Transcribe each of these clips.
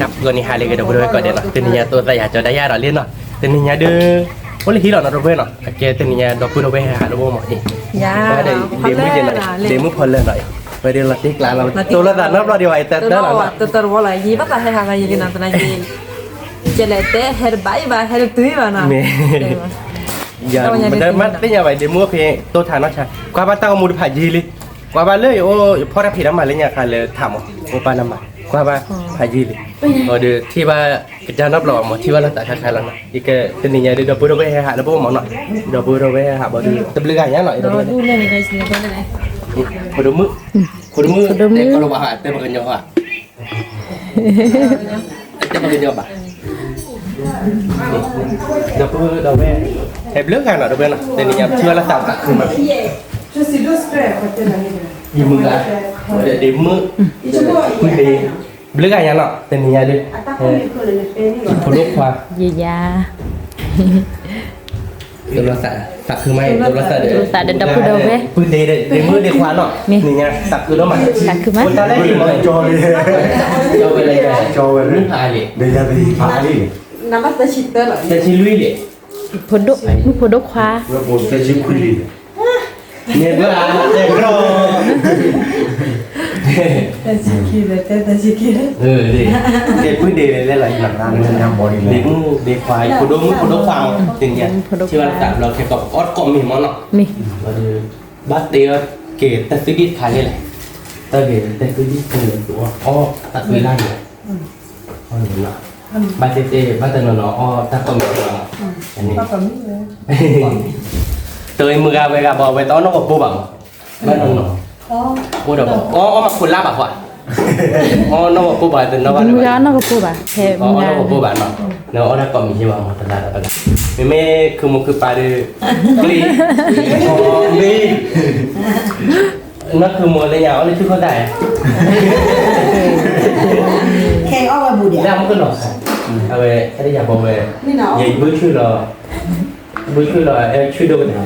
ဂီၤနံၤဟါလၢအဂ့ၤ ဒီပုၢ်ဒီဝဲၢ်ကိးဂၤဒဲးနီၤ, တနံၤညါသိၣ်သးယၤကၠီဒၣ်ယၤဒီးလံနီၤ, တနံၤညါဒုး အိၣ်လၢဟံၣ်လီၤနီၤ ဒီပုၢ်ဝဲၢ်နီၤ, အကဲတနံၤညါဒီပုၢ်ဒီဝဲၢ်ဟဲဟးလၢပအိၣ်မး, ဒ့မုၣ်က့နီၤ, ဒ့မုၣ်ဖီလၢာ်နီၤ, ဝဲဒၣ်လီၤတံၢ်ကျါလီၤ, တိၢ်လိာ်သးနီတဘျီဒံးဘၣ်, တၢ်တၢ်လီၤနီၤ, တၢ်တၢ်တဝီလီၤ, ယဘၣ်သးဟဲဟးသးယက့နီၤ, သနာ်က့ ကလဲၤတဲဟဲတဘၣ်အံၤဘၣ်, ဟဲတတုၤအံၤဘၣ်နီၤ, မ့ၢ် ယမ့ၢ်တမ့ၢ်သ့ၣ်ညါဘၣ် ဒ့မုၣ်ဖဲတိၢ်ထးနီၢ်ဆါ, ကွၢ်ဘၣ်တၢ်ဂီၤမူတဖးယံာ်လံ, ကွၢ်ဘၣ်လၢယအိၣ် ယဖီၣ်တၢ်ဖံးတၢ်မၤလၢညါခါလၢထးမး, အိၣ်ပၢ်နမၤ, ကွၢ်ဘၣ်ဖးယံာ်လံ, အီၤဒုးထံၣ်ဘၣ်ကစၢ်နီတဘျီဘၣ်မး, ထံၣ်ဘၣ်လီၤသးခါခါလီၤနီၤ, ယကဲတနံၤညါဒုး ဒီပုၢ်ဒီဝဲၢ်ဟဲဟးလၢပအိၣ်မးနီၤ, ဒီပုၢ်ဒီဝဲၢ်ဟဲဟးဘၣ်ဒုး တဘျုးဂၤညါနီၤ, ဖိဒိၣ်မုၣ်, ဖိဒိၣ်မုၣ်, တဲကီလီၤဘၣ်ဟး တဲပှၤကညီဟး တဲပှၤကညီဘၣ်, ဒီပုၢ်ဒီဝဲၢ်, ဟဲဘျုးဂၤနီၤ ဒီပုၢ်ဝဲၢ်နီၤ, တနံၤညါပထံၣ်ဘၣ်လၢသးတၢ်ခုမး, ယမုၢ်ဂၤ, ဒီးဒ့မုၣ်, ဘျုးဂၤညါနီၤ တနံၤညါဒုး, ဖိဒိၣ်ခွါ, ယယၤ သးခုမး, သးဒီးဒီပုၢ်ဒီဝဲၢ်, ပုၢ်ဒ့ဒီးဒ့မုၣ်ဒ့ခွါနီၤ, န့ၣ်ညါသးခုဒိၣ်မး, သးခုမး, ကၠီဝဲလၢ, ကၠီဝဲလၢ, နံၣ်ဖးလံ, သၢဆံလွံၢ်လံ, ဖိဒိၣ်, မုၣ်ဖိဒိၣ်ခွါ, သၢဆံခွံလံ, န့ၣ်ဘၣ်, တဲကြၢး သၢဆံခံလံ, တဲသၢဆံခံလံ, ကဲပုၢ်ဒ့လဲၤလဲၤလီၤ, ဒ့မုၣ်ဒ့ခွါ, ဖိဒိၣ်မုၣ်ဖိဒိၣ်ခွါမး, တနံၤညါ, ထံၣ်ဘၣ်လၢသးဘျီခဲကိး အီၣ်တကိးမ့ၤမးနီၤ, ဘၣ်တဲအီၤ ကဲတၢ်သုဒံၣ်တခါန့ၣ်လဲၣ်, တၢ်ဂ့ၤတၢ်သုဒံၣ်တခါန့ၣ် အီၣ်တၢ်သုလၢ်န့ၣ်, ဘၣ်တဲတဲ ဘၣ်တနီၤနီၤ အီၣ်တၢ်ကိးမံၤနီၤ, တမုၢ်ဂၤဝဲဂၤဘၣ် အဝဲတအီၣ်နီၢ်ကီၢ်ပိၢ်ဘၣ်မး, ဘၣ်တနီၤနီၤ, အိၣ်ဒီးဘၣ် အီၣ်မၤခိးလါဘၣ်ဃီ, အီၣ်နီၢ်ကီၢ်ပိၢ်ဘၣ်တနီၤဘၣ်, တမုၢ်ဂၤအီၣ်နီၢ်ကီၢ်ပိၢ်ဘၣ်, အီၣ်နီၢ်ကီၢ်ပိၢ်ဘၣ်နီၤ, နအီၣ်တၢ်ကိးမံၤယ့ၢ်ဘၣ်မး တလါဒီးတလါ, မ့မ့ၢ်ခုမိၢ်ခုပၢ်ဒီး ကျ့, မ့ၢ် နီၢ်ခုမိၢ်လၢညါအီၣ်လၢဆူၣ်ခိၣ်သၣ်, ခဲအံၤအီၣ်ဝဲဘူးဒံး, လၢမုၢ်ကနီၤ, အဝဲ ဟဲတယၤဘီဝဲ, ယဘုဆူၣ်လီၤ, ဘုဆူၣ်လီၤ အဲဆူၣ်ဒိၣ်ကတၢၢ်,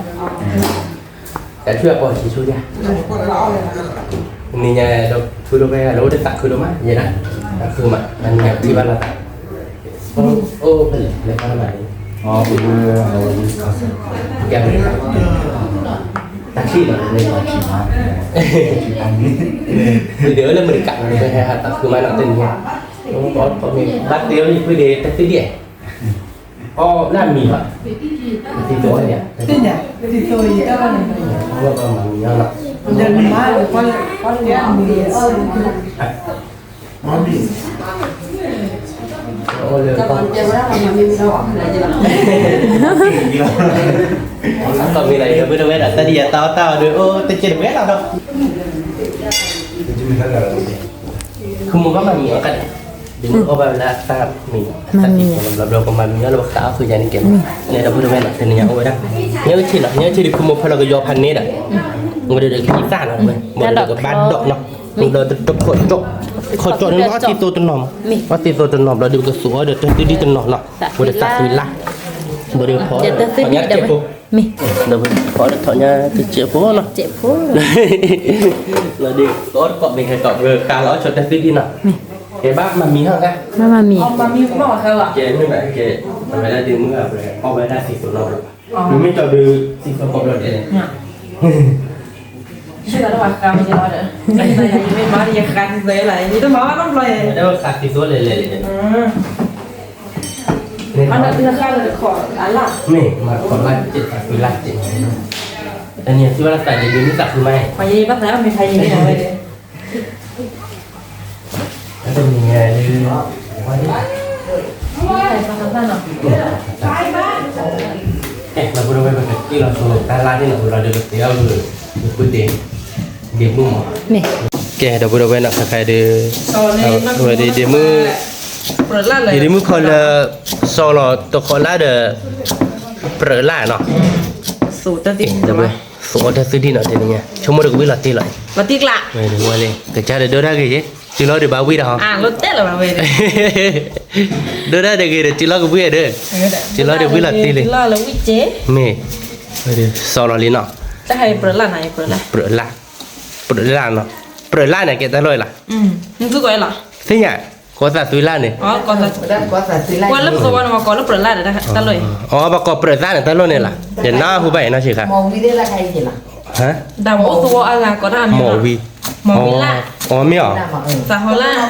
တၢ်ဆူၣ်အပီၢ်ဆံးဆူၣ်ဒံး, နံၤညါဒီး ထူဒိၣ်ဖဲလၢအိၣ်တသးခုဒိၣ်မး ယဲဒၣ်, သးခုမး နံၤညါထံၣ်ဘၣ်လီၤသး, အိၣ်ဖဲလဲၣ် လဲၤဖးမးန့ၣ်, တၢ်ထံၣ်လီၤန့ၣ်, ဒ်အိၣ်လၢအမဲရကၤန့ၣ် ပဟဲဟးသးခုမးနီၤ တနံၤညါ, ဘၣ်တဲအီၤလံ ဖုဒ့ တၢ်သံဒံၣ်, အီၣ်လၢအမံၤဘၣ်, သံသိန့ၣ်, သံသိအံၤတၢ်ဘၣ်န့ၣ်, အီၣ်လၢမၤမံၤအီၤလီၤ, အိၣ်လၢ အီၣ်မ့ၤလီၤ ယပၢ်တဝဲဒၣ် တၢ်ဒံးယတၢ်အီၣ်တၢ်အီဒီး အိၣ်တကဲတဝဲလီၤဒီး ခူမိၢ်ဘၣ်မၤမံၤအီၤကါဒဲး, ဒ်မုၢ်အီၣ်ဘၣ်ဝဲလၢအသၣ်မံၤ, အသၣ်သံဘျီဘျီ ကမၤမံၤအီၤလၢပသးအီၣ်ဃုာ်ယၤန့ၣ်ကဲမး, န့ၣ်ဒီပုၢ်တဝဲနီၤ တနံၤညါအိၣ်ဝဲဒၣ်, ညၣ်အုၣ်ဆံးနီၤ ညၣ်အုၣ်ဆံးဒ်ခူမိၢ်ဖဲလီၤကယီဖးန့ၣ်ဒီး, ဝဲဒၣ်ဒီးကသၣ်နီၤ, ဝဲဒၣ်ဒီးကဘၣ်ဒိးနီၤ, ဘျီတခီၣ်ကၠီၣ်, ခီၣ်ကၠီၣ်န့ၣ် ဘၣ်သံသိတနီၤမး, ဘၣ်သံသိတနီၤ ဘျီဒီးပကသူအီၤဒီးတၢ်သံဒံးတနီၤနီၤ, ဝဲဒၣ်သးသံလၢ်, ဘျီဒီးဖီအီၤဒီးထီၣ်ညၣ်တစဲးဖိ မ့ၢ်, ဒီးဖီအီၤဒီးထီၣ်ညၣ်တစဲးဖိနီၤ, လီၤဒုး ကအီၣ်တကိးမ့ၢ်ဟဲကိး ပကကါလီၤအီၣ်ဆိတၢ်သံဒံးနီၤ, ကဲဘၣ်မၤမံၤဟီၣ်ကါ, မၤမံၤ, ကဲမ့ၢ်ဘၣ်ကဲ, အဝဲဒၣ်ဒ်မုၢ်အဝဲ အီၣ်ဝဲဒၣ်သံသိနီၤ, မ့မ့ၢ်ကၠီဒုး သံသိကိးဘျီဒဲးလဲၣ် ဆ့ၣ်နီၤတဘၣ်ဃးမ့ၢ်ယီဒီး, မ့ၢ်မၤဒီးယဃးသံသိလၢ် ယတမၤဘၣ်နီတဘျီယဲ, တဘၣ်ဃးသံသိလဲၣ်လဲၣ်လဲၣ်, မ့ၢ်မၤတခီလၢတခီအလၢ်, မ့ၢ်မၤတခီလၢ်စ့ၢ် သးခုလၢ်စ့ၢ်, တနံၤအံၤသံဘၣ်လၢသးဒ်မ့ၢ်သးခုမး, ပှၤယဲဘၣ်သးမ့ၢ်ဖးယံၤန့ၣ်ဝဲဒၣ် တနံၤညါဒုး, အဲ ဒီပုၢ်ဒီဝဲၢ် ပကက့ၤလီၤဆိတၢ်လါန့ၣ်နီၤ, လီၤဒီးကသ့အီၣ်ဂုာ် ဒ့မုၢ်မး, ကဲ ဒီပုၢ်ဒီဝဲၢ်နီၤ ခဲခါဒုး, ဝဲဒၣ်ဒ့မုၢ်, ဒ့မုၢ်ခီလၢ စီၤလီၤတခီလၢဒီး ပြၢးလၢ်နီၤ, သိးတၢ်သံဒံးနီၤ တနံၤညါ ဆိကမိၣ်ဒီးကဝံၣ်လီၤတ့ၢ်လီၤ, လီၤတ့ၢ်ကျါ, ဝဲလံ ကစၢ်ဒီးဒိၣ်ဒၣ်ဂ့ၤယ့ၣ်, တုၤလီၤဒီးဘၣ်ဝံၣ်ဒီးဟီ, ဒိၣ်ဒၣ်တဂ့ၤဒီး တုၤလီၤကဝံၣ်ဒီး, တုၤလီၤဒီးဝံၣ်လီၤတ့ၢ်လံ, မ့ၢ်, စီၤလီၤလံနီၤ, ပြၢးလၢ်, ပြၢးလၢ်နီၤ, ပြၢးလၢ်န့ၣ် ကဲတၢ်လီၢ်လီၤ, သ့ၣ်ညါ ကိးသးသွံလၢ်န့ၣ်, ဝဲလၢပသဝီန့ၣ် ပကိးလၢပြၢးလၢ်ဒီးတၢ်လီၢ်အံၤ, အီ ပကိးပြၢးသၣ်န့ၣ် တၢ်လီၢ်န့ၣ်လီၤ, ယနၢ်ဟူဘၣ်အံၤနီၢ်ဆံးခါ, တၢ်မ့ၢ်အိၣ်သဝီအါဂၤကိးတၢ်မ့ၢ်ဝံ, မ့ၢ်ဝံ, အီ မ့ၢ်အီၤ, သးဟီလၢ်, တၢ်လီၢ်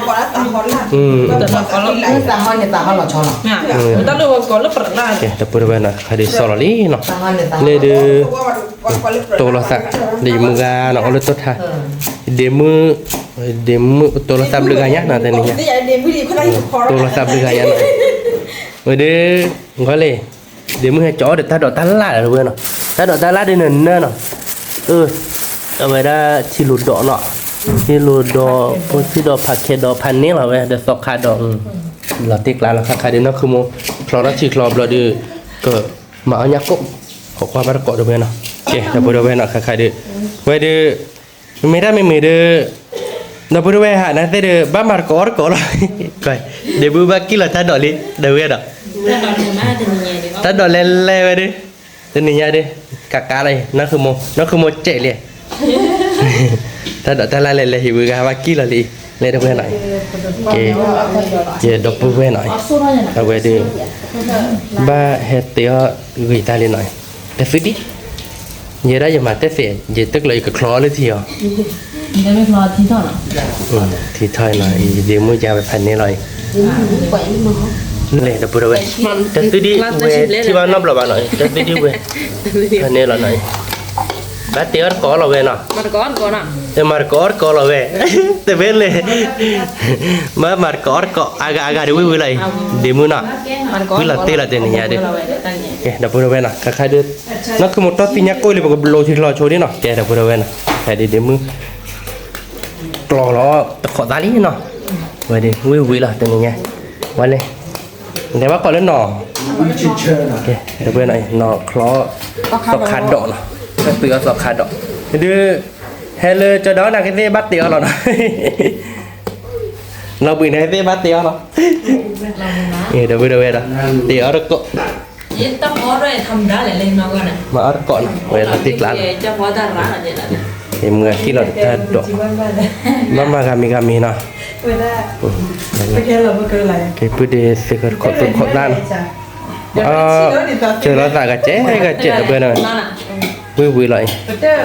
ဝဲကိးလၢပြၢးလၢ်, ဒီပုၢ်ဝဲၢ်နီၤ ခါဒုးစီလီၤလံနီၤ, လၢဒုး တိၢ်လီၤသး, ဒီးယမုၢ်ဂၤနီၤ အိၣ်လၢတိၢ်ထါ, ဒ့မုၢ်, ဒ့မုၢ်တိၢ်လီၤသးဘျုးဂၤညါနီၤ တနံၤညါ, တိၢ်လီၤသးဘျုးဂၤညါနီၤ, ဝဲဒုး, ဂီၤလံ, ဒ့မုၢ်ဟဲကၠီအီၣ်ဒီးတၢ်ဒိးတၢ်လၢ်ဒီးဝဲနီၤ, တၢ်ဒိးတၢ်လၢ်ဒုးနၢၤနၢၤနီၤ, အၢ, အဝဲဒၣ်ထံလူၤဒိးနီၤ, ထံလူၤဒိး, ဖိထံဒိး ဖးခဲဒိး ဖးန့ၢ်လီၤဝဲ ဒီးသီခါဒိး, လီၤတ့ၢ်ကျါလီၤ ခါခါဒုး နီၢ်ခုမိၢ် ချီထီၣ်ထံချီဘျီဒုး, ကမၤအီၣ်ညၣ်ကိၣ်, ဟီၣ်ကွၢ်ဘၣ်တကိးဒီးဝဲနီၤ, ကဲ ဒီပုၢ်ဒီဝဲၢ်နီၤ ခါခါဒုး, ဝဲဒုး, မ့ၢ်တၢ်မ့မ့ၢ်ဒုး, ဒီပုၢ်ဒီဝဲၢ်ဟးနၤသ့ၣ်ဒုး ဘၣ်မၤတကိးအီၣ်တကိးလီၤ, ဒ့မုၢ်ဘၣ်ကံၣ်လီၤတၢ်ဒိးလံ ဒီးဝဲဒီး, တၢ်ဒိးလဲၤလဲၤဝဲဒုး, တနံၤညါဒုး, ကကါလီၤအံၤ နီၢ်ခုမိၢ်, နီၢ်ခုမိၢ်စဲးလံ တၢ်ဒိးတၢ်လၢ်လဲၤလဲၤဟံးဝံၤဂၤဘၣ်ကံၣ်လီၤလံ, လဲၤဒီပုၢ်ဝဲၢ်နီၤ, ကဲ, ယဒီပုၢ်ဝဲၢ်နီၤ, အဝဲဒုး, ဘၣ်ဟဲတဲအီၣ်ဂ့ၤတၢ်လံနီၤ, တသုဒံ, ယဲဒၣ်ယမၤတဲသ့, ယတကျၢၤယကချီလၢထံအီၤ, ထံထီၣ်နီၤ, ယဒ့မုၢ်ယါဝဲဖးန့ၢ်လီၤအံၤ လဲၤဒီပုၢ်ဒီဝဲၢ်, တသုဒံဝဲထံဘၣ်နီတဘျီဘၣ်နီၤ, တသုဒံဝဲ, ဖးန့ၢ်လီၤနီၤ, ဘၣ်တဲအီၣ်တကိးလီၤဝဲနီၤ, မၤတကိးအီၣ်တကိးလီၤဝဲ, တမ့ၢ်လဲၣ်, မၤမၤတကိးအီၣ်တကိး အဂၤအဂၤဒုးဝံၣ်ဝံၣ်လီၤအံၤ, ဒ့မုၢ်နီၤ, ဝံၣ်လီၤတ့ၢ်လီၤတနံၤညါဒုး, ကဲ ဒီပုၢ်ဒီဝဲၢ်နီၤ ခါခါဒုး, နီၢ်ခုမိၢ်တီၢ်သံညါကိၣ်လံ ပကဘျိးထံချီဆိဒံးနီၤ, ကဲ ဒီပုၢ်ဒီဝဲၢ်နီၤ, ဖဲဒုးဒ့မုၢ် ကျီလီၤတခိးသၣ်လံနီၤ, ဝဲဒုးဝံၣ်ဝံၣ်လီၤတနံၤညါ, ဝဲလဲၣ်, လဲၤဘၣ်ကိးလၢနီၤ, ကဲ ဒီပုၢ်ဝဲၢ်နီၤ နီၤချီ, သီခါဒိးနီၤ, တၢ်သွံအီၣ်သီခါဒိး, ဒုး, ဟဲလၢကၠီဒီးနၤကသ့ၣ်ဘၣ်တဲအီၣ်လီၤနီၤ, လီၤဘှံးနၤကသ့ၣ်ဘၣ်တဲအီၣ်လီၤ, ဒီပုၢ်ဒီဝဲၢ်ဒီး, တဲအီၣ်တကိး မၤအီၣ်တကိးနီၤ ဝဲလီၤတ့ၢ်ကျါလီၤ, မုၢ်ဂၤကံၣ်လီၤတၢ်ဒိး, ဘၣ်မၤဂၤမံၤဂၤမံၤနီၤ, ကဲ ပုၢ်ဒ့သုးခိၣ်တခိးသၣ်နီၤ, စၢၤလီၤသးဂၤစဲးဂၤစဲးတဘျီနီၤ, ဝံၣ်ဝံၣ်လီၤအံ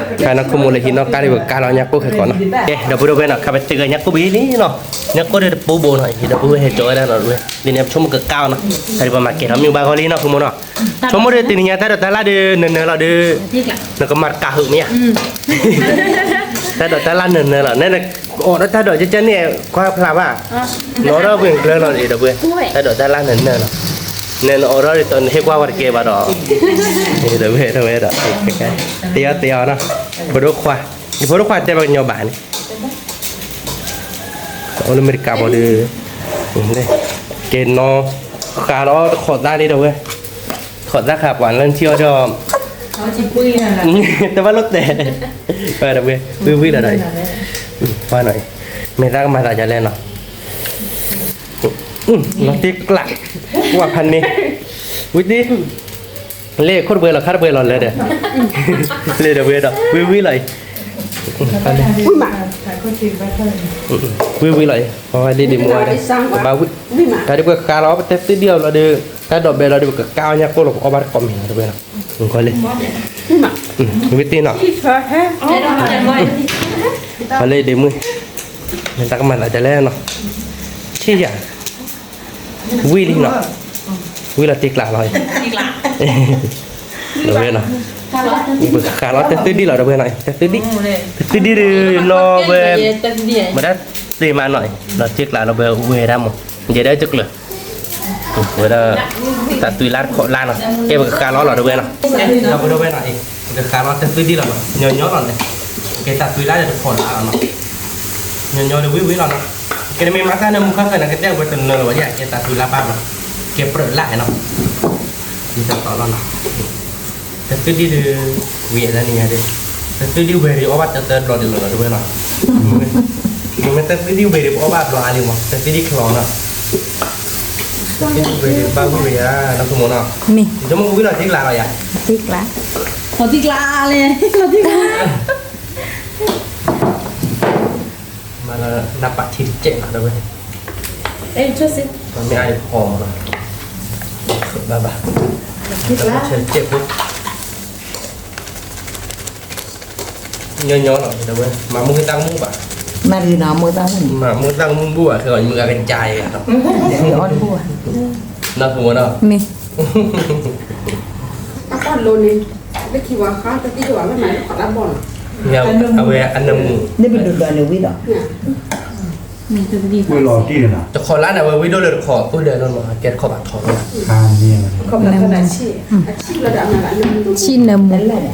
ၤ, ခါနီၢ်ခိမိၢ်လၢဟံးနီၢ်ကါလံ ပကကါလီၤညါကိၣ်ခဲကိးနီၤ, ကဲ ဒီပုၢ်ဒီဝဲၢ်နီၤ ခါပတဲကညါကိၣ်ဘ့ၣ်လံနီၤ, ညါကိၣ်ဒီးတပူၤဘိနီၤ, ဒီပုၢ်ဝဲၢ်ဟဲကၠီဝဲဒၣ်နီၤ, ဒ်န့ၣ်ပဆိကမိၣ်ကကါအီၤနီၤ, တၢ်ဒ်ပမၤကဲၤထီၣ်မ့ၢ်ဘၣ်ဂီၢ်လံနီၢ်ခိမိၢ်နီၤ, ဆိကမိၣ်ဒီးတနံၤညါတၢ်ဒိးတၢ်လၢ်ဒုးနၢၤနၢၤလီၤဒုး, နကမၤတကးဟုးမ့ၢ်ဧါ, တၢ်ဒိးတၢ်လၢ်နၢၤနၢၤလီၤ, နအိးထီၣ်တၢ်ဒိးကကဲန့ၣ် ကွၢ်ဖျါဘၣ်, နအိးထီၣ်ပှ့ၤကျၢၤလီၤဒီး, တၢ်ဒိးတၢ်လၢ်နၢၤနၢၤလီၤ, နအိးထီၣ်ဒ်သိးနဟ့ၣ်ကွၢ်ဝဲတကဲဘၣ်ဒီး, ဒီပုၢ်ဝဲၢ်ဒီး, တဲအီၤတဲအီၤနီၤ, ဖိဒိၣ်ခွါ, ဖိဒိၣ်ခွါတဲပှၤကညီဘၣ်န့ၣ် အိၣ်လၢအမဲရကၤဘၣ်ဒီး, ကဲနီၤ, ဃးလီၤတခိးသၣ်လံဒီးဝဲ, တခိးသၣ်ဃးပှၤလၢထံအီၤဒီး, တဘၣ်လိၣ်တဲာ်, ဝံၣ်ဝံၣ်လီၤဒီး, ပှၤနီၤ, မ့ၢ်သးကမၤသးဒ်လဲၣ်နီၤ, လီၤတ့ၢ်ကျး, ကွၢ်ဖးန့ၢ်, ဝံၣ်တ့ၢ် လ့ၣ်ခိၣ်တပှဲၤလီၤ ခါတပှဲၤလီၤလၢဒီး, လ့ၣ်တပှဲၤဒီး ဝံၣ်ဝံၣ်လီၤအံၤ, ဝံၣ်ဝံၣ်လီၤအံၤ, ပဝဲလံဒ်မူဝဲဒီး, ကဘၣ်ဝံၣ်, တၢ်ဒ်ပကကါလီၤ ပတဲသုဒံၣ်အီၤလီၤဒီး, တၢ်ဒိးဘဲလီၤဒီး ပကကါအီၣ်ညါကိၣ်လီၤ ပအီၣ်ဘၣ်တကိးမံၤလီၤ တပှဲၤလီၤ, ကီလံ, ဝံၣ်တ့ၢ်နီၤ, ပှၤလၢဒ်မူ, မ့ၢ်တၢ်ကမၤသးဒ်လဲၣ်နီၤ, ဆံၣ်ယၤ ဝံၣ်လံနီၤ, ဝံၣ်လီၤတ့ၢ်ကျးလီၤ, တဝဲနီၤ, ပကဃးလီၤတသုဒံၣ်လီၤ တဝဲနီၤ, တသုဒံၣ်, တသုဒံၣ်ဒုးနီၤဝဲ, မ့ၢ်ဒၣ်သ့မးနီၤ, လီၤတ့ၢ်ကျးလီၤဝဲဝဲဒၣ်မး, ယဲဒၣ်တကျၢၤ, ဝဲဒၣ်, တၢ်သွံလၢ်တခိးလၢ်နီၤ, ကဲပကဃးလီၤလီၤ တဝဲနီၤ, တဝဲနီၤ, ပကဃးလီၤတသုဒံၣ်လီၤနီၤ, ညီညီလီၤန့ၣ်, ကဲတၢ်သွံလၢ်ဒီးတခိးလၢ်လီၤနီၤ, ညီညီဒီးဝံၣ်ဝံၣ်လီၤနီၤ, ကဲနမ့ၢ်မၤသးနမူခါဃၢၤန့ၣ် ကတဲဝဲတနၢၤလီၤဝဲဒၣ် ကဲတၢ်သွံလၢ်ဘၣ်ဘျီ, ကဲပြၢးလၢ်နီၤ, ဒ်သိးသိးလီၤနီၤ, တသုဒံၣ်ဒုး, ဝံၤအလၢနံၤညါဒုး, တသုဒံၣ်ဝဲၤဒုးအီၣ်ဘၣ်တၢ်တၢ်ဘျီဒုးလီၤ တဝဲနီၤ, မ့ၢ်တသုဒံၣ်ဝဲၤဒုး ပအီၣ်ဘၣ်ဘျီအါလံမး တသုဒံၣ်ချီနီၤ, တသုဒံၣ်ဝဲၤဒုး ဘၣ်ဝံၣ်ဝဲယါ, နီၢ်ခိမိၢ်နီၤ, ဆိကမိၣ်ကဝံၣ်လီၤတ့ၢ်ကျးလီၤယါ, တ့ၢ်ကျး, လီၤတ့ၢ်ကျးလံ, လီၤတ့ၢ်ကျး မၤလၢနပာ်ထံတကဲးနီၤ တဝဲ, မ့ၢ်အါဖီမး, ဘၣ်ဘၣ်, ဆဲးကဲးဖိ, ညီညီလီၤ, မၤမုၢ်တၢ်ကမူၣ်ဘၣ်, မၤမုၢ်တၢ်ကမူၣ်ဘၣ်, ခဲအံၤမုၢ်ဂၤကယၤအံၤလီၤ, နီၢ်ဖိမးနီၤ, မ့ၢ် အလိန့ၣ်, လၢခံဝဲဃါတသံကဘၣ်လၢမၤလၢခီၣ်လၢဘီၣ်နီၤ, အဝဲအနၢမူ, န့ၣ်ပဒိၣ်ဒွးန့ၣ်ဝံၤဒီး, တခီလၢန့ၣ် အဝဲဝံၤဒိၣ်လၢတခီ အိၣ်ဒီးလီၤနီၤ, ကဲတခီဘၣ်ထီၣ်လီၤ, ဆံၣ်နၢမူ,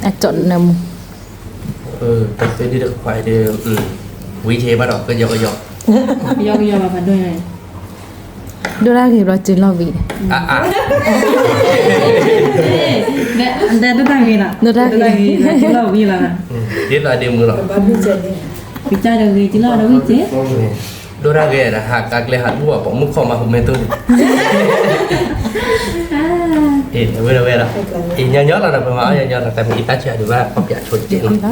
အကၠီၣ်နၢမူ, တသ့ဒ်တခွါဒီး, ဝံၤထဲဘၣ်ဒီး ကယီကယီ, ကယီကယီဘၣ်ဖးဒိၣ်န့ၣ် ဒိၣ်တၢ်ဂ့ၤဘျီစုလီၤဝံၤ, ဒိၣ်တၢ်ဂ့ၤ, ဒိၣ်တၢ်ဂ့ၤ, စုလီၤဝံၤလီၤ, ဒ်သိးဒ့မုၢ်လီၤ, ကစၢ်ဒီးဂ့ၤစုလီၤဒီးဝံၤက့, ဒိၣ်တၢ်ဂ့ၤဒီး ဟးကါကျဲဟးဒူၣ်အီၤ ပိာ်မုၣ်ခီၣ်မၤဟူးမဲာ်တိၢ်န့ၣ်, အဝဲဒီးဝဲဒီး, အညီညီလီၤဒီး ပမၤအီၣ်ညီညီလီၤ တၢ်မ့ၢ်အံသၣ်ဆံးအဒုးဘၣ် ခီၣ်ပၠးဆိကဲးလီၤ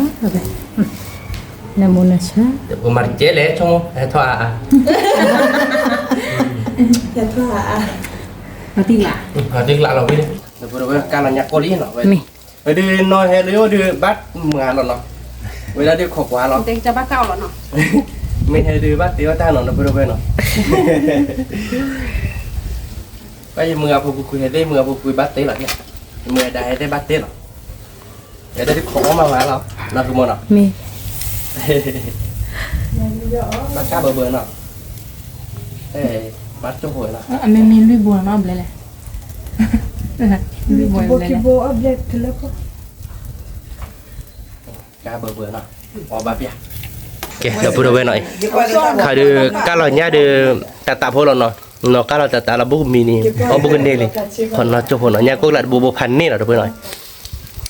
နၢမူနၢဆၢ, ပမၤတကဲလဲၣ် ဆိကမိၣ် ဟဲထီၣ်အါအါ, ဟဲထီၣ်အါအါ, တံၢ်ကျးလီၤဝံၤ, ဒီပုၢ်ဒီဝဲၢ်ကါလီၤညါကိၢ်လံနီၤ, ဝဲဒုးနီၢ်ဟဲလၢအိၣ်ဒုးဘၣ်မၤလီၤနီၤ, ဝဲဒၣ်ဒုးခိးကွၢ်လီၤ, မ့ၢ်ဟဲဒုးဘၣ်တ့အီၣ်တၢ်နီၤ ဒီပုၢ်ဒီဝဲၢ်နီၤ, ဘၣ်ယမုၢ်ဂၤဖိပူၤကွံာ်ဟဲသ့ၣ် မုၢ်ဂၤဖိပူၤကွံာ်ဘၣ်တ့လီၤ, ယမုၢ်ဂၤဒါဟဲသ့ၣ်ဘၣ်တ့လီၤ ယဲဒၣ်တခီအီၣ်မၤဝဲလီၤ, နီၢ်ဃုမိၢ်နီၤ, မ့ၢ်, ဘၣ်ကါဘၢဘၢနီၤ, ဘၣ်ကၠိဖိနီၤ, အမ့ၢ်မ့ၢ်လွံၢ်ဘိနီၤဘျဲလဲၣ်, လွံၢ်ဘိဘျဲလဲၣ်, ကါဘၢဘၢနီၤ, အီၣ်ဘၣ်ပျၢ်, ကဲ ဒီပုၢ်ဒီဝဲၢ်နီၤ, ခါဒုးကါလီၤညါဒုး, တၢ်တးဖိလီၤနီၤ, နီၢ်ကါလီၤတၢ်တးလီၤ ဘူးကမံၤန့ၣ်, အီၣ်ဘူးကန့ၢ်လံ, ခီနီၢ်ကၠိဖိနီၤ ညါကိၢ်ကျးတဘိဘိဖးန့ၣ်လီၤ ဒီပုၢ်ဝဲၢ်နီၤ,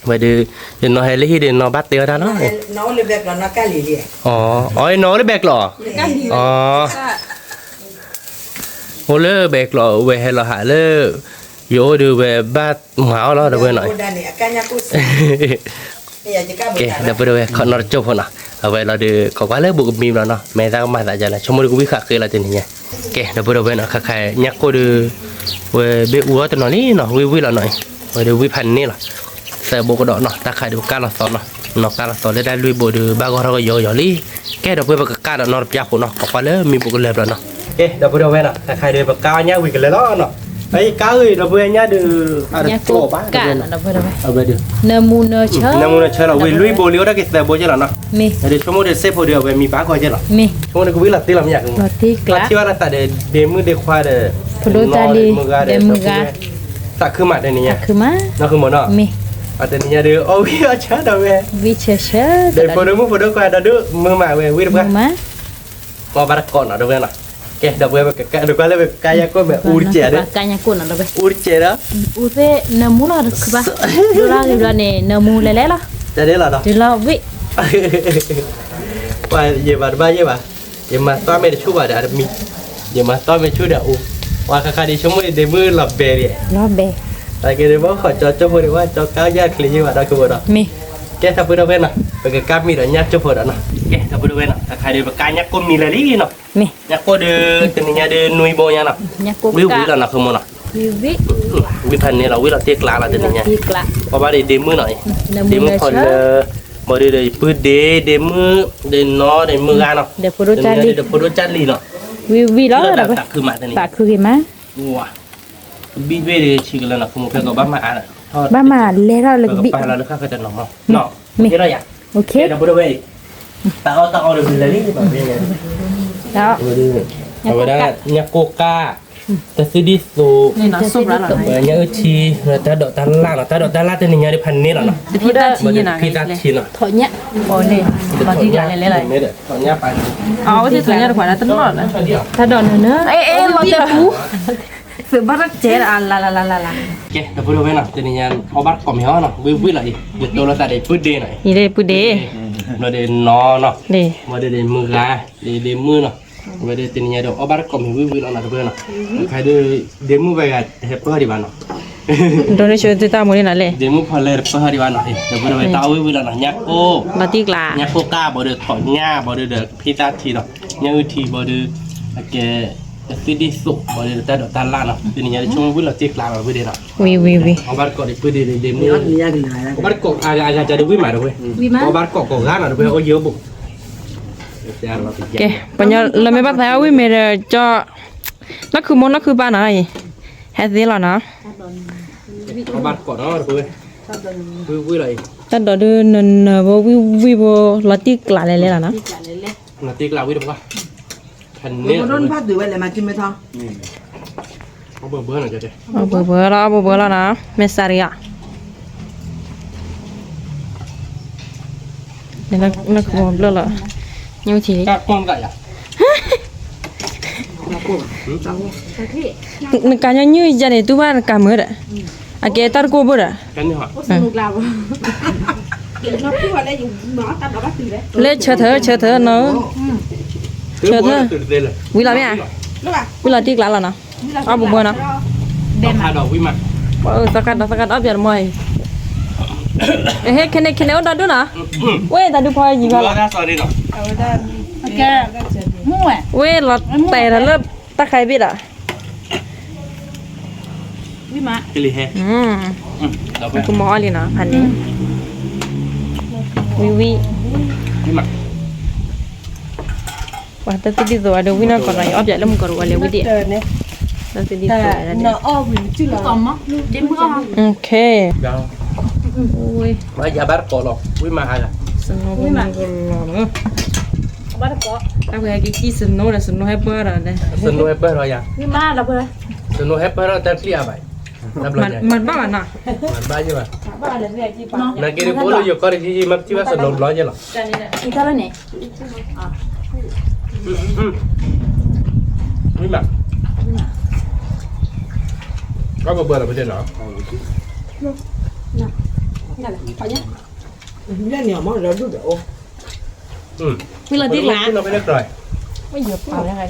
ဝဲဒုး, ယနီၢ်ဟဲလၢဟံၣ်ဒုး နီၢ်ဘၣ်တ့အီၣ်တၢ်လီၤ, အီ အီ နီၢ်အိၣ်လၢဘဲကျိး, အီ အိၣ်လၢဘဲကျိး ဝဲဟဲလီၤဟးလၢ, ယအိၣ်ဒုးဝဲဘၣ်မၤအီၣ်လီၤ ဒီပုၢ်ဝဲၢ်နီၤ, ကဲ ဒီပုၢ်ဒီဝဲၢ် ခီနီၢ်ကၠိဖိနီၤ, အဝဲလီၤဒုး ခိးကွၢ်လၢဘူးကမံၤဘျီနီၤ မဲာ်သၣ်ကမၤသးယၤလၢ ဆိကမိၣ်ဒုးကဝံၣ်ဃာ်ဃ့လီၤတနံၤညါ, ကဲ ဒီပုၢ်ဒီဝဲၢ်နီၤ ခါခါညါကိၢ်ဒုး, ဝဲဘ့ၣ်အူအီၣ်တနီၤလံနီၤ ဝံၣ်ဝံၣ်လီၤနီၤ, ဝဲဒုးဝံၣ်ဖးန့ၣ်လီၤ, သၢဘိကဒီးနီၤ တၢ်ခါဒုးကါလီၤသီနီၤ, နီၢ်ကါလီၤသီလၢတၢ်လွံၢ်ဘိဒုး ဘၣ်ဂီၢ်ထီၣ်ကယီကယီလံ, ကဲ ဒီပုၢ်ဝဲၢ် ပကကါဒီးနီတပျၢ်ဖိနီၤ ခိးကွၢ်လၢမံဘူးကလၢၤဘျီနီၤ, ကဲ ဒီပုၢ်ဒီဝဲၢ်နီၤ ခါခါဒုးပကါညါဝံၤကလၢၤလီၤနီၤ, အကါဂ့ၤ ဒီပုၢ်ဝဲၢ်ညါဒုး, အကၠိဘၣ်, အဝဲဒုး, နၢမူနၢဆၢလီၤ ဝံၤလွံၢ်ဘိလံ အိၣ်ဒၣ်က့ၤသၢဘိကဲလီၤနီၤ, မ့ၢ်, ဒီးဆိကမိၣ်ဒီးစ့ၢ်ဖိဒုး အဝဲမံဘၣ်ဂီၢ်ကဲလီၤ, မ့ၢ်, ဆိကမိၣ်ဒုးကဝံၣ်လီၤတ့လီၤမ့ၢ်ယါကမီၤ, ထံၣ်ဘၣ်လၢသးဒီး ဒ့မုၣ်ဒ့ခွါဒီး, ဖိဒိၣ်တၢ်လံ, မုၢ်ဂၤဒီး, သးခုမးတနံၤညါ, သးခုမး, နီၢ်ဃုမိၢ်နီၤ, မ့ၢ်, တနံၤညါဒုး အီၣ်ဝံၣ်အီၣ်ဆၢဒီးဝဲ, ဝံၣ်ဆၢဆၢ, ဒီးဖိဒိၣ်မုၣ်ဖိဒိၣ်ခွါဒီးဒုး မုာ်မးဝဲဝံၣ်တပှၢ် မ့ၢ်, အီၣ်ဘၣ်တကိးနီၤ ဒီပုၢ်ဝဲၢ်နီၤ, ကဲ ဒီပုၢ်ဝဲၢ် ပကကါ ဒီးကွၢ်လၢပကါညါကိၢ်မဲာ် အူတကဲးဒီး, အူတကဲးဒီး, အူသ့ၣ်နၢမူလီၤ တခုဘၣ်, ဒိၣ်လၢဂ့ၤဘျီန့ၣ် နၢမူလဲၤလဲၤလီၤ, တဒ်လီၤဒီး, တုၤလီၤဝံၣ် ပှၤယဲၢ်ဘၣ်တဘၣ်ယဲၢ်ဘၣ်, ယမၤသီမ့ၢ်တဆူၣ်ဘၣ်ဒီးအတမံၤ, ယမၤသီမ့ၢ်ဆူၣ်ဒီးအူ, ပှၤခါခါဒ်ဆိကမိၣ်အံၤဒ့မုၣ်လီၤဘဲဒံး, လီၤဘဲ, တၢ်က့ၤဒုးဘၣ်ဃီကၠီကၠိဖိဒံး ဝဲကၠီကါယၢ်ချ့ယဲၢ်ဘၣ် ဒီပုၢ်ဝဲၢ်နီၤ, မ့ၢ်, ကဲ ဒီပုၢ်ဝဲၢ်နီၤ ပကကါမံၤဒီးညၣ်ကၠိဖိဒီးနီၤ, ကဲ ဒီပုၢ်ဝဲၢ်နီၤ ခါခါဒုးပကါညၣ်ကိၢ်မံၤလၢာ်လံနီၤ, မ့ၢ်, ညၣ်ကိၢ်ဒုး တနံၤညါဒုးနွံဘိညါနီၤ, ဝံၣ်ဝံၣ်လီၤနီၤ ဃုမိၢ်နီၤ, ဝံၣ်ဖးန့ၣ်လီၤ ဝံၣ်လီၤတ့ကျးလီၤတနံၤညါ, ပှၤဘၣ်ဒ့ဒ့မုၣ်နီၤ, ဒ့မုၣ်ဖီလၢ, ဘၣ်ဒုးဒီးယပုၢ်ဒ့ ဒ့မုၣ်, ဒီးနီၢ်ဒီးမုၢ်ဂၤနီၤ, ဒီးဖိဒိၣ်ကၢ်လံၤနီၤ, ဝံၣ်ဝံၣ်လီၤဒီးပသးခုမးတနံၤညါ, သးခုဂ့ၤမး, ဘံၣ်ဘ့ၣ်ဒုးဆံးကလၢနီၤ ဃုမိၢ် ဖဲကီးဘၣ်မၤအါ, ဘၣ်မၤလဲၤထီၣ်လၢကဘံၣ်, ပကပာ်လီၤလၢဃၣ်ဃၢၤတနီၤမး, မ့ၢ်, ဒီပုၢ်ဝဲၢ်အံၤ, တၢ်အီၣ်တၢ်အီဒီးမံၤလၢာ်လံ, အဝဲဒၣ်ညၣ်ကိၢ်ကါ, တၢ်သူဒံၣ်သိး, ညၣ်အုၣ်ထံ, တၢ်ဒိးတၢ်လၣ်နီၤ တၢ်ဒိးတၢ်လၣ်တနံၤညါဒုးဖးန့ၢ်လီၤနီၤ, ဖံသၣ်ထံနီၤ, ထီၣ်ညၣ်, ထီၣ်ညၣ်, တၢ်ဒိးတၢ်လၣ်တနံၤညါ, တၢ်ဒိးနၢၤနၢၤ, သုးဘၣ်တၢ်ကဲ, ကဲ ဒီပုၢ်ဝဲၢ်နီၤ တနံၤညါ အီၣ်ဘၣ်တကိးမ့ၤအီၤနီၤ ဝံၣ်ဝံၣ်လီၤအံၤ ယတိၢ်လိာ်သးဒီးပုၢ်ဒ့နီၤ, ဘျီဒီးနီၢ်နီၤ, ဘျီဒီးမုၢ်ဂၤ, ဒ့မုၣ်နီၤ, ဝဲဒၣ်တနံၤညါဒီးအီၣ်ဘၣ်တကိးမ့ၤဝံၣ်ဝံၣ်လီၤနီၤ ဒီပုၢ်ဝဲၢ်နီၤ, ခါဒုး ဒ့မုၣ်ဝဲဂၤဟဲပၢၢ်ဒံးဘၣ်နီၤ, ဒ့မုၣ်ဖီလဲၣ်တပၢၢ်ဒံးဘၣ်နီၤ, ဒီပုၢ်ဝဲၢ်တၢ်အီၣ်ဝံၣ်ဝံၣ်လီၤနီၤ ညၣ်ကိၢ်, ညၣ်ကိၢ်ကါ ဘၣ်ဒီးထီၣ်ညၣ် ဘၣ်ဒီးဒီးဖံသၣ်ထံနီၤ, ညၣ်အုၣ်ထံ ဘၣ်ဒီး, အကဲ သုဒ်သိး ဘၣ်ဒီးတၢ်ဒိးတၢ်လၣ်နီၤ, တနံၤညါဒ်ဆိကမိၣ်ဝံၤလီၤတံၢ်ကျါလီၤ ဝံၤဒီးနီၤ, ဝံၤဝံၤဝံၤ, အီၣ်ဘၣ်တကိးဒီး ပှ့ၤဒ့ဒ့မုၣ်, အီၣ်ဘၣ်တကိးအဂၤအဂၤကဒီးဝံၤမးတဝဲ, အီၣ်ဘၣ်တကိးကိးဂၤနီၤ တဝဲအီၣ်ယိဘိ, ကဲ ပှၤညီလၢမ့ၢ်ဘၣ်သးအီၣ်ဝံၤမ့ၢ်ဒီး ကၠီ နီၢ်ခုမိၢ်နီၢ်ခုပၢ်နီၤ, ဟဲသ့လီၤနီၤ, အီၣ်ဘၣ်တကိးနီၤတဝဲ, ဝံၤဝံၤလီၤအံၤ, တၢ်ဒိးဒုးနၢၤနၢၤဘိ ဝံၤဝံၤဘိ လီၤတံၢ်ကျါလဲၤလဲၤလီၤနီၤ, လီၤတံၢ်ကျါဝံၤတပှၢ် အဘၢဘၢလီၤ အဘၢဘၢလီၤနီၤ, မ့ၢ်စးရံဧါ, နကဘျၢလီၤ, ညိထံၣ်လံ, နကညီနုၢ်ယၤန့ၣ် တူၢ်ဘၣ်နကၤမုာ်ဒီး, အကဲတၢ်တကိၢ်ဘိဒီး လၢဆၢထၢၣ် ဆၢထၢၣ်နီၤ, ဆၢထၢၣ်, ဝံၤလီၤမ့ၢ်ဧါ, ဝံၤလီၤတံၢ်ကျါလီၤနီၤ, အီၣ်ဘၣ်ဘၣ်နီၤ, သီခါဒီးသီခါဒီးအီၣ်ပၠးတမီၢ်အံၤ, ဟဲခဲန့ၣ်ခဲန့ၣ်အိၣ်ဒီဒူၣ်နီၤ, ဝဲတၢ်ဒူၣ်ဖီယံၤဘၣ်လီၤ, ဝဲလီၤတဲာ်ဒီးလၢတၢ်ခါအံၤဘ့ၣ်ဒီး ကမီၤအီၣ်လံနီၤ ဖးန့ၣ်, ဝံၤဝံၤ, ပှၤတၢ်သူၣ်ဒံၣ်သိးအဒိ ဝံၣ်နီၢ်ကီၢ်နီၤ ယအီၣ်ပၠးလၢမုၢ်ကီၢ်တဝီလၢဝံၣ်ဒံး, တၢ်သူၣ်ဒံၣ်သိး, ဘၣ်ယၤဘၣ်တကိးလီၤ ဝံၣ်မးအါဂၤ, တၢ်ဝဲကကံၣ်စနိဒီး စနိဟဲပၢၢ်ဒီး, စနိဟဲပၢၢ်ထီၣ်ယၤ, စနိဟဲပၢၢ်ထီၣ်တၢ်ချံအဘၣ်, မၤတဘၣ်ဘၣ်နီၤ, မၤတဘၣ်ယဲဘၣ်, နာ်က့ဒ်ကအိၣ်လၢယိၤကီၢ်တယံၤယံၤ မၤပထံၣ်ဘၣ်စနိဘျီယဲလီၤ, ဝံၣ်မး, ကဘၢဘၢလီၤပသ့ၣ်နီၤ, လၢန့ၣ်အမ့ၢ်လီၤဒုၣ်ဒီးအိၣ်, ဝံၤလီၤဒ်လၢ, မ့ၢ်ယိၤပာ်ဝဲဂၤလံ,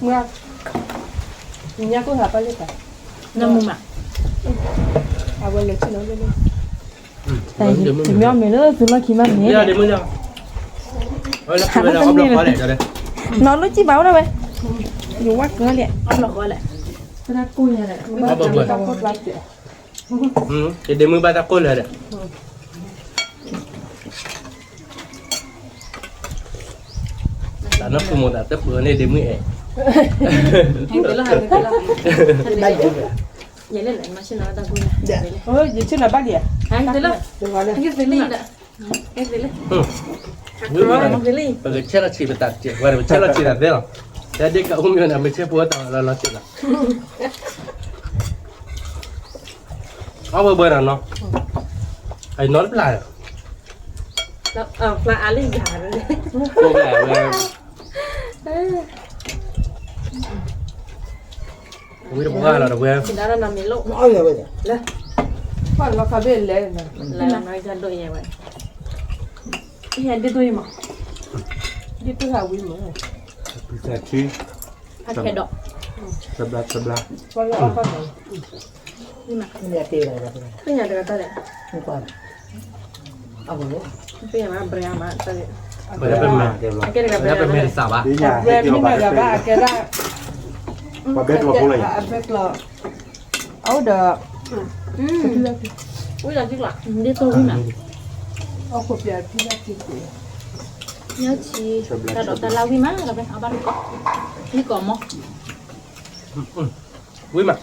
မ့ၢ်, ညါကိၢ်ဟးပၢ်လၢတၢ်, နမူမး, အဝဲလဲၤဆ့ၣ်နီၤလၢလၢ, တမ့ၢ်အီၣ်မ့ၢ်လၢသုလီၢ်ခံမးမ့ၢ်, ဟးလၢတန့ၢ်လၢ, နီၤလၢကံၣ်ဘၣ်အိၣ်ဒၣ်ဝဲ, ယဝဲကလၢာ်, ယဒ့မုၣ်ဘၣ်တၢ်ကိၢ်လၢာ်ဒီး တၢ်နီၢ်ဃုာ်မိၢ်သးတပှၢ်န့ၣ်ဒ့မုၣ်အဲၣ်, ယဆ့ၣ်နီၤဘၣ်လံ, ဝံၤဝံၤလီၤ, ပကဆဲးလီၤဆံးပသးစဲး ပှၤဒီးပဆဲးလီၤဆံးတၢ်သ့လီၤ, တၢ်ဒ့ကအိၣ်မ့ၢ်န့ၣ် ပဆဲးဖိတၢ်လီၤလီၤဆံးလီၤ, အီၣ်ဘၢဘၢနီၤနီၤ, အနီတပျၢ်, ပျၢ်အါလံယၤ, ဝံတပှၢ်လီၤတဝဲ, ပှၢ်လီၤခါဘ့ၣ်လဲၣ်, ဒ်သိးယမး, ဒ်သိးဟးဝံမး, ဖးခဲဒီး, တဘျါတဘျါ, သ့ၣ်ညါတဂၤတၢ်လဲၣ်, သ့ၣ်ညါဘၣ် brand မးတၢ်လဲၣ်, ပမဲာ်တစးဘၣ်, brand မ့ၢ်မၤဂၤဘၣ်အကဲဒၣ်, ပှၤဘဲကျီဖိလီၤယၤ, အဘဲကျီ, အအိၣ်ဒီး, ဝံၤလီၤထံကျါ, ဒ်သိးဝံၤမး, အီၣ်ခိးပၠးထံလၢထံကျါ, ညၣ်ဆံ, တၢ်ဒိးတၢ်လၢဝံၤမး လီၤဖဲအီၣ်ဘၣ်တကိး, ဝံၣ်ကီးမီၢ်, ဝံၤမး,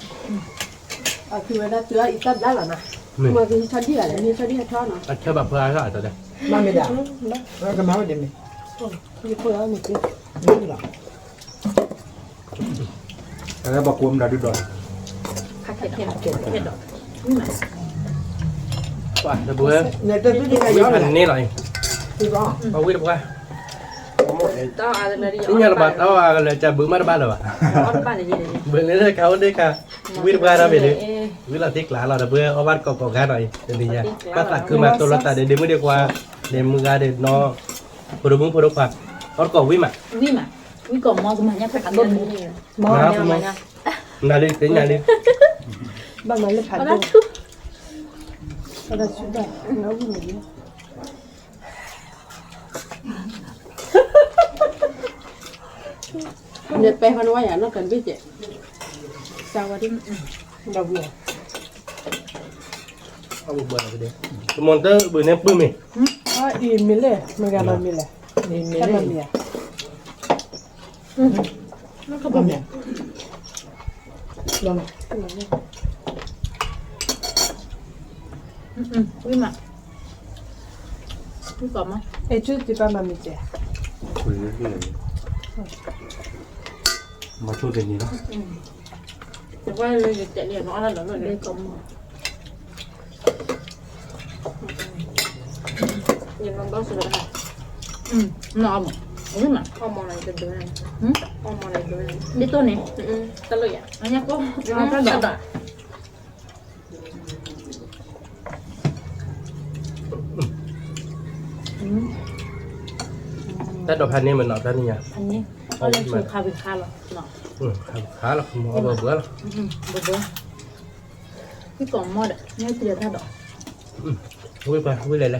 အဝဲဒၣ်တုၤအံၤတၢ်ဘျါလီၤနၤ, မ့ၢ်ကဟံးထီၣ်ဒံၣ်ဂၤလဲၣ် မ့ၢ်ဟံးထီၣ်ဒံၣ်ဟဲထီၣ်နီၤ, အဆၢဘၣ်ဖၢအါထီၣ်အတၢ်လဲၣ်, မ့ၢ်မ့ၢ်ဒၣ်, ကမၤဝဲဒ်မ့ၢ်, ယဖိအီၣ်မ့ၢ်က့, မ့ၢ်လီၤ အဝဲဘၣ်ကိးမတၤဒုးဒီး, ပှၤတဘၢ, န့ၣ်လီၤ, ပှၤဝံတပှၢ်, သ့ၣ်ညါလၢၤဘၣ် တၢ်အါလၢလၢကဘုးမးတဘၣ်လၢၤဘၣ်, ဘုးလၢလၢကအိၣ်ဒ့ခါ, ဝံတပှၢ်ဒီးမ့ၢ်လၢ, ဝံလီၤတံၢ်ကျါလီၤ ဒီးပှၤအီၣ်ဘၣ်တကိးကိးဂၤနီၤအံၤ တနံၤညါ, ဘၣ်သးခုမးတိၢ်လီၤသးဒီးဒ့မုၣ်ဒ့ခွါ, ဒ့မုၣ်ဂၤဒ့နီၤ, ဖိဒိၣ်မုၣ်ဖိဒိၣ်ခွါ, အီၣ်တကိးဝံမး, ဝံမး, ဝံကီးမီၢ်ကမၤညၣ်ဖးဒိၣ်မး, မၤလၢသ့ၣ်ညါလံ, ဘၣ်မၤလၢဖးဒိၣ်, ဘၣ်ဆူၣ်ဘၣ်, ဝံမး, ဝံမး, နပဲဟီနဝါယၤနီၢ်တဘ့ၣ်ကဲး, စၢ်ဝဲဒ်, ဒီးဝံၤ, အဘၣ်ဘၣ်, တမီၤတၢ်ဘၣ်န့ၣ်ပုၢ်မ့ၢ်, အအံၤမ့ၢ်လဲၣ် မ့ၢ်ဂၤလီၤမ့ၢ်လဲၣ်, မ့ၢ်လဲၣ်, မ့ၢ်ဧါ, ဝံၤမး, ဝံၤကီးမး, အဲၣ်ဆူၣ်တပၢ်မၤမ့ၢ်ကဲး, မၤဆိတန့ၢ်လီၤ, တကွၢ်လၢယတဲလံနီၤလီၤလီၤလီၤ, ယမၤဘၣ်စၢၤလီၤ, နီၤအီၣ်မး, ဝံၤမး, အီၣ်မးလၢယတဒၢ, အီၣ်မးလၢယတဒၢ, ဒ်သိးန့ၣ်, တလိၣ်ယၤ, အညါကိၢ်, တၢ်ဒီး တၢ်ဒိးဖးန့ၢ်မ့ၢ်နီၤ တၢ်နံၤညါ, ခါဘၣ်ခါလီၤ, ခါဘၣ်ခါလီၤ, အီၣ်ဘၣ်ဘၣ်လီၤ, ဘၣ်ဘၣ်, ဝံၤကီးမးဒီး ညါတံၤဒီးတၢ်ဒိး, ဝံၤပှၤ ဝံၤလဲၤလဲၤ,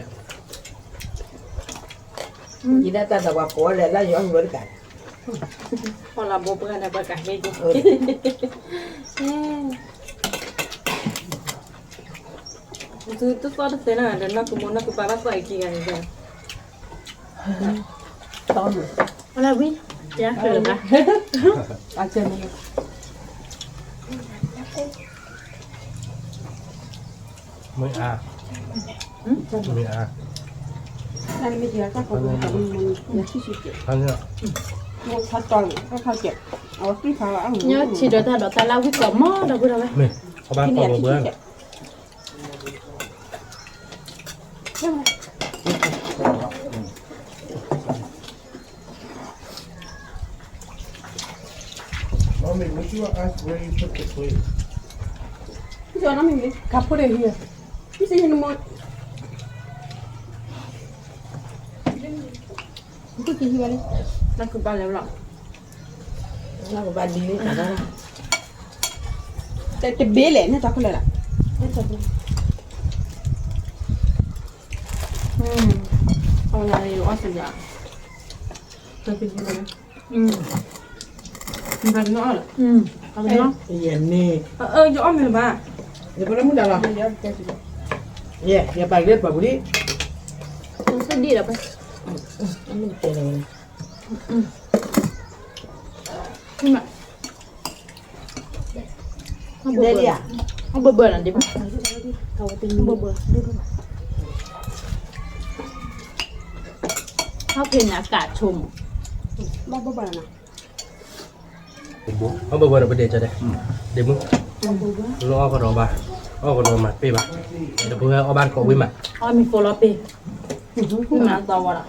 ယဒၣ်တၢ်ဒိးပှၤကိးလဲၤလၢယအီၣ်ဝဲတကး, အီၣ်လၢဘိပှၤန့ၣ်ပှၤကးဟ့ၣ်က့ၤ သုတသီၣ်တသဲနီၤ ဒီးနီၢ်ကမိၢ်နီၢ်ကပၢ်ဘၣ်သီၣ်အံၤကံဂၤန့ၣ်, အလၢဝံၤ, ယဃုလၢၤဘၣ်, မ့ၢ်အါ, မ့ၢ်အါ, ညါထံၣ်ဒီးတၢ်ဒိးတၢ်လၢဝံၤကီးမးဒီပုၢ်ဒီဝဲၢ်, Mommy, would you ask where you put the plate? တဘ့ၣ်လဲၣ်န့ၣ် တၢ်ကလၢာ်လီၤ, အဝဲယၤအီၣ်စံးယၤ, ယအီၣ်မ့ၢ်ဘၣ်, ယပလၢမုၢ်ဒၣ်လီၤ, ယပလၢပှၤပူၤလံ, ဒ်ဒီး, ဒဲလံဧါ, ဘၣ်ဘၣ်, ဘၣ်ဘၣ်, ဟီၣ်ဖ့နၤကးဆိမိၣ်, ဘၣ်ဘၣ်နၤ, အီၣ်ဘၣ်ဘၣ်ဒီးပဒဲးကဒီး, ဒ့မုၣ်, လၢအီၣ်ကဒီးဘၣ်, အီၣ်ကဒီးမၤတပ့ၢ်ဘၣ်, တပှဲၤအီၣ်ဘၣ်တကိးဝံၤမး, အီၣ်မ့ၢ်ဖိလီၤပ့ၢ်, မၤသီဝဲဒီး, အီၣ်မ့ၢ်ဝံၤတ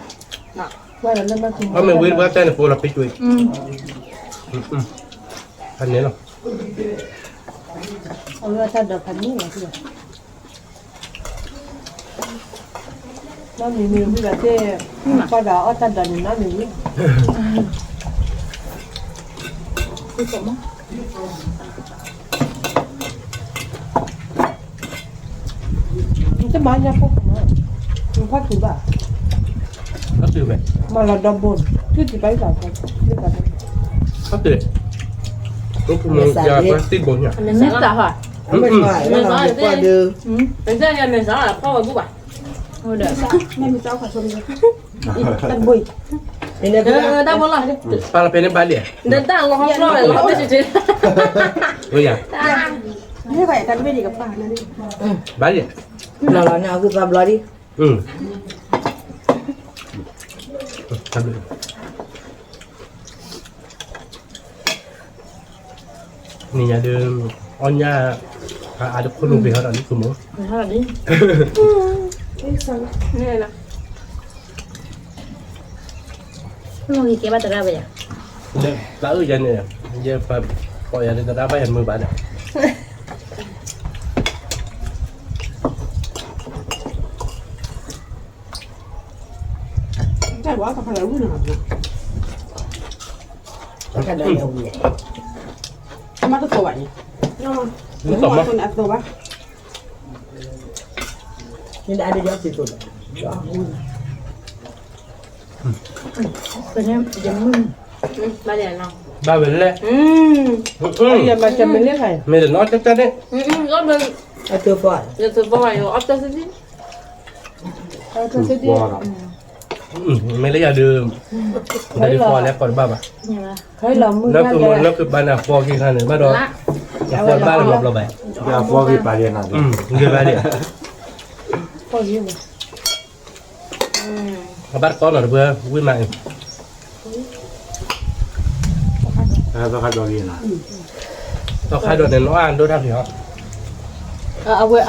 ပှဲၤတဲန့ၣ်ဖိလီၤပ့ၢ်ကွံာ်, ဖးန့ၣ်လီၤ, အဝဲတၢ်ဒိးဖးန့ၣ်လီၤ, နီၢ်မံၤမံၤဝံၤဘၣ်သ့ၣ်, ပှၤဂၤအီၣ်တၢ်ဒိးန့ၣ် နီၢ်မံၤဝံၤ, တမၤညါဖိ, နဖးက့ၤဘၣ်, မၤလီၤဒီဘိ, သုတပာ်အီၤ, တၢ်တ, မ့ၢ်သးဟါ, မ့ၢ်သးဟါ, မ့ၢ်သးဟါ, ဖီၣ်ဝဲဘူၣ်ဘၣ်, တၢ်ဘိ, တၢ်ဘိလီၤ, ပာ်လီၤဖဲန့ၣ်ဘၣ်လံ, ဒီးတၢ်လီၤဟီဖျီၣ်ဝဲလီၤ, ဘၣ်လံ, လီၤလီၤန့ၣ် အဝဲသးဘျီလံ, နံၤညါဒုး, အီၣ်ညၣ်, အါတခိၣ်လိာ်ဘ့ၣ်ဟီဒီးလံကမိၣ်, တၢ်အုၣ်ယၤန့ၣ်, ယပကိးယၤဒီးတရၣ်ဘၣ်ယၤမုာ်ဘၣ်ဒီး တၢ်ဘၣ်တၢ်ဖးလၢဝံၤန့ၣ်, တၢ်ဒိးန့ၣ်ဝံၤ, တမ့ၢ်တသိးဘၣ်န့ၣ်, တသိးဘၣ်, မ့ၢ်တအါဒ်ယီၤသံသိးဘၣ်, ပန့ၣ်ယမုၢ်, ဘၣ်လံနီၤ, ဘၣ်ဝဲလဲၣ်, မ့ၢ်တနီၣ်တၢ်တၢ်န့ၣ်, မ့ၢ်လၢယၤဒုး, ဒ်ဖီလဲၣ်ဖီတဘၣ်ဘၣ်, နီၢ်ခုဘၣ်န့ၣ်အဖီခံခါန့ၣ် ဘၣ်ဒီး, အဖီတဘၣ်လီၤဘျီဘၣ်, အဖီဂ့ၤပာ်လံ, ဂ့ၤပာ်လံ, အဘၣ်တကီနီၤတပှဲၤ ဝံၣ်မးအံၤ, သီခါဒိးန့ၣ် နီၢ်အါဒိၣ်တၢ်ဖံးဟီ, အ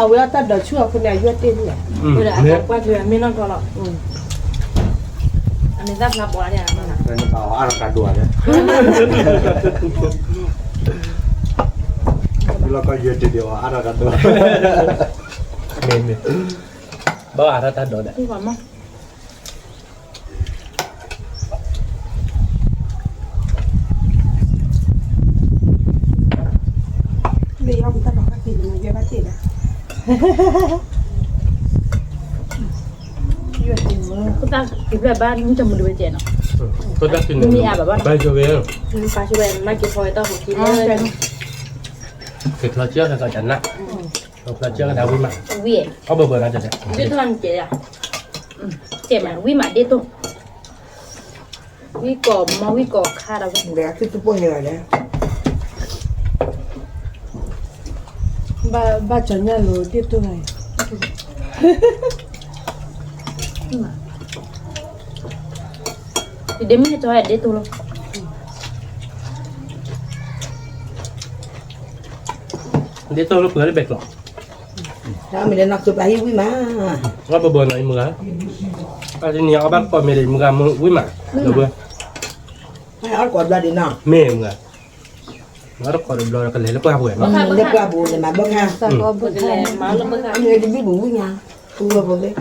ဝဲအတၢ်ဒိးဆူၣ်အဃိန့ၣ် အယွၢ်တ့ၢ်လံ, မ့ၢ်နီၢ်ကီလီၤ, အန့ၣ်တၢ်ဖျါဘီလၢန့ၣ်, အါထီၣ်တၢ်ဒိၣ်, လီၢ်ကီယွၢ်တ့ၢ်ဒံးအီၤ အါထီၣ်တၢ်ဒိၣ်, မ့ၢ်မ့ၢ်, ဘၣ်အါထီၣ်တၢ်ဒိၣ်ဒီး လၢယီၢ်မတၢ်ဘၣ်ကီၢ်သ့ၣ်န့ၣ် ယဲဘၣ်တ့ၢ်ဘၣ်, ယဲတ့ၢ်မ့ၢ်, ခိၣ်သၣ်က့ၤဖျဲၣ်ဘၣ် မုၢ်တမုၢ်ဒံးဝဲကဲနီၤ, မ့ၢ်အါဘၣ်ဘၣ်, ဘၣ်ကဝဲ, ပာ်ဆိဝဲ မ့ၢ်က့ၤဖီဝဲတၢ်ဟူးက့ၤ, က့ၤဖျီကၢၢ်ဃဲကီးကနၣ်, ဖျီကၢၢ်ကဒါဝံၣ်မး, ဝံၣ်, အီၣ်ဘၣ်ဘၣ်နီၤ, ဒ့ၣ်ထီၣ်န့ၣ်ကဲ, ကဲမး ဝံၣ်မးဒ့ၣ်တိၢ် ဝံၣ်ကီးမီၢ်ဝံၣ်ကီးခါဒီးဝဲ, ဘၣ်ကၠီညၣ်လိၤဒ့ၣ်တိၢ်ဂၤအံၤ, ဒ့ၣ်မုၣ်ဟဲကၠီဒ့ၣ်တိၢ်လီၤ, ဒ့ၣ်တိၢ်လၢပှဲၤလၢဘဲကျီး, မ့ၢ်လၢနီၢ်ကၢပၤဟံၣ်ဝံၣ်မး, အီၣ်ဘၣ်ဘၣ်နီၤအံၤမုၢ်ဂၤ, အန့ၣ်အီၣ်ဘၣ်တကီးမ့ၢ်ဒီးမုၢ်ဂၤမုၢ်ဝံၣ်မး, မ့ၢ်မုၢ်ဂၤ, အီၣ်တကီးတဘျီဒီးကလဲၤလၢပှၢ်ပူၤ, လၢပှၢ်ပူၤန့ၣ်မၤဘၣ်ခါ, မ့ၢ်တဘံၣ်ပူၤဝံၣ်ညါ, ပူၤဝဲပူၤဘ့ၣ်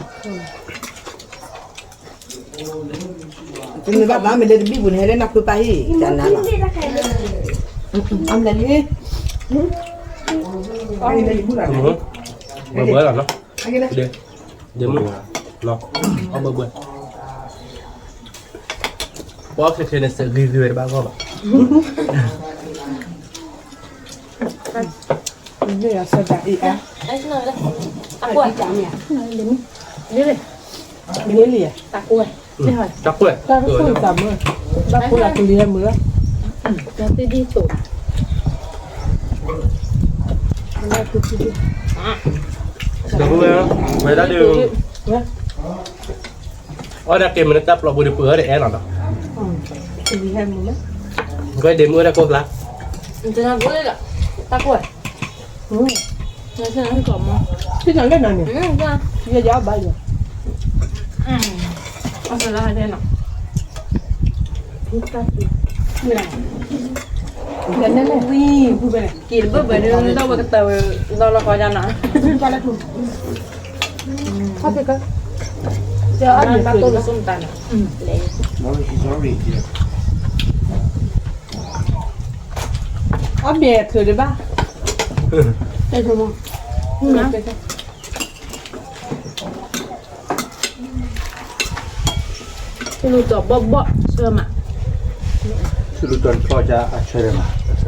တမ့ၢ်ဘၣ်ဘၣ် မ့ၢ်လၢတဘံၣ်ပူၤန့ၣ် ဟဲလၢနီၢ်ခိပၢ်ဟံၣ် တၢ်နါလီၤ, အမ့ၢ်လံ, ဘၣ်ဘၣ်လီၤနီၤ, ဒ့ၣ်မုၣ်, အီၣ်ဘၣ်ဘၣ်, ပှၤခဲခဲန့ၣ် စဲးဂ့ၤဂ့ၤဝဲတဘၣ်ဂီၢ်ဘၣ်. တၢ်ကွဲး, တၢ်ကွဲး, တၢ်ကွဲး, တၢ်ကွဲးလၢကလံၤဟဲမုၢ်လီၤ, တၢ်သ့ၣ်ဒ်သိး, ဝဲဒၣ်ဒုး, အီၣ်ဒၣ်က့ၤမ့ၢ်လၢတၢ်ပျီပူၤဒီး ပှဲၤအီၣ်ဒီးအဲၣ်လီၤနီၤ, ကွဲးဒ့မုၣ်အီၣ်တၢ်ကိၢ်ဖျါ, တၢ်ကွဲး, ထံၣ်နၤလၢနၤန့ၣ်, ယယဘၣ်ယ, အီၣ်ဖျါဟဲဒဲးနီၤ, ဝံၤ, က့ၤတဘၣ်ဘၣ်ဒီး လီၢ်ဝဲကတၢၢ်ဝဲလီၢ်လီၢ်ဃီယါနီၤ, အီၣ်ဘဲချုးဒံးဘၣ်, ဆူလူၤတီၤဘီၣ်ဘီၣ်ဆၢမး, ဆူလူၤတီၤတဖျီၣ်ကၢအဆၢမး, ဝံၣ်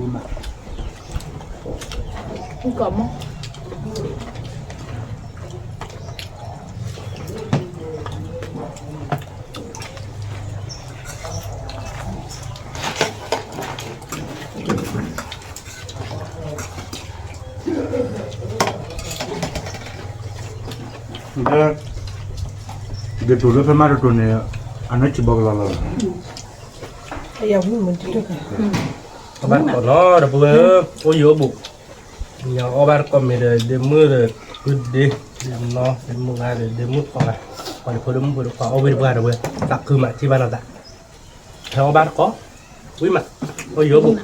မး, ဝံၣ်ကီးမီၢ် ဒ်သိးလၢဖဲမၤတတိၤန့ၣ် အနီၢ်ဆံးဘီကလီလီၤ, အဘၣ်တကိးနီၤ ဒီပုၢ်ဝဲၢ်ဧၢ, အိၣ်ယံၤအိၣ်ဘူး, ညါအီၣ်ဘၣ်တကိးမ့ၢ်ဒီး ဒ့မုၣ်ဒီး ကုဒ့, ဒ့နီၢ် ဒ့မုၣ်ဂၤဒီး ဒ့မုၣ်ခွါဂၤ, ပှၤဒ့ဖိဒ့မုၣ်ဖိဒ့ခွါ အီၣ်ဝံၣ်တပှၢ်ဒီးဝဲ, သးခုမးထံၣ်ဘၣ်နီၤသး, ဟဲအီၣ်ဘၣ်တကိး, ဝံၣ်မး, အိၣ်ယံၤအိၣ်ဘူး ထီ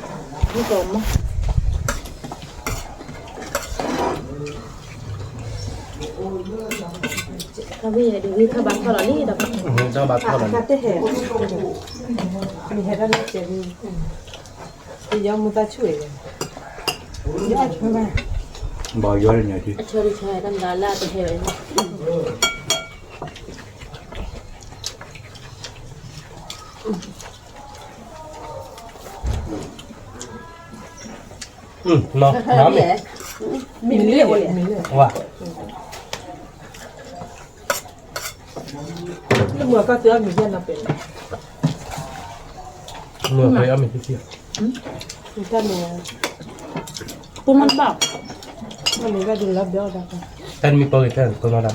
ၣ်ဘၣ်ထီၣ်လီၤလံဒီး, ထီၣ်ဘၣ်ထီၣ်လီၤလံ, မ့ၢ်ဟဲဒၣ်လၢစဲး, ယမူသးဆူၣ်, ဘၣ်ယီၤလၢညါ, အဆၢတဆၢတၢ်မတၤလၢအတဟဲဝဲ, အ နီၤ, မ့ၢ်လၢ, မ့ၢ်လၢ, ဝါ, လၢမုၢ်ကီၢ်သုအီၣ်မ့ၤယဲၢ်နီၤပဲ, မုၢ်ကီၢ်အီၣ်မ့ၤသုခံ, တၢ်န့ၣ်, ပူမ့ၢ်တဘၣ်, တၢ်န့ၣ်ဘၣ်ဒုးလီၤဘျီအီၣ်တၢ်, တၢ်နမ့ၢ်ပီဂ့ၤတၢ်န့ၣ် ကနီတၢ်ဘၣ်,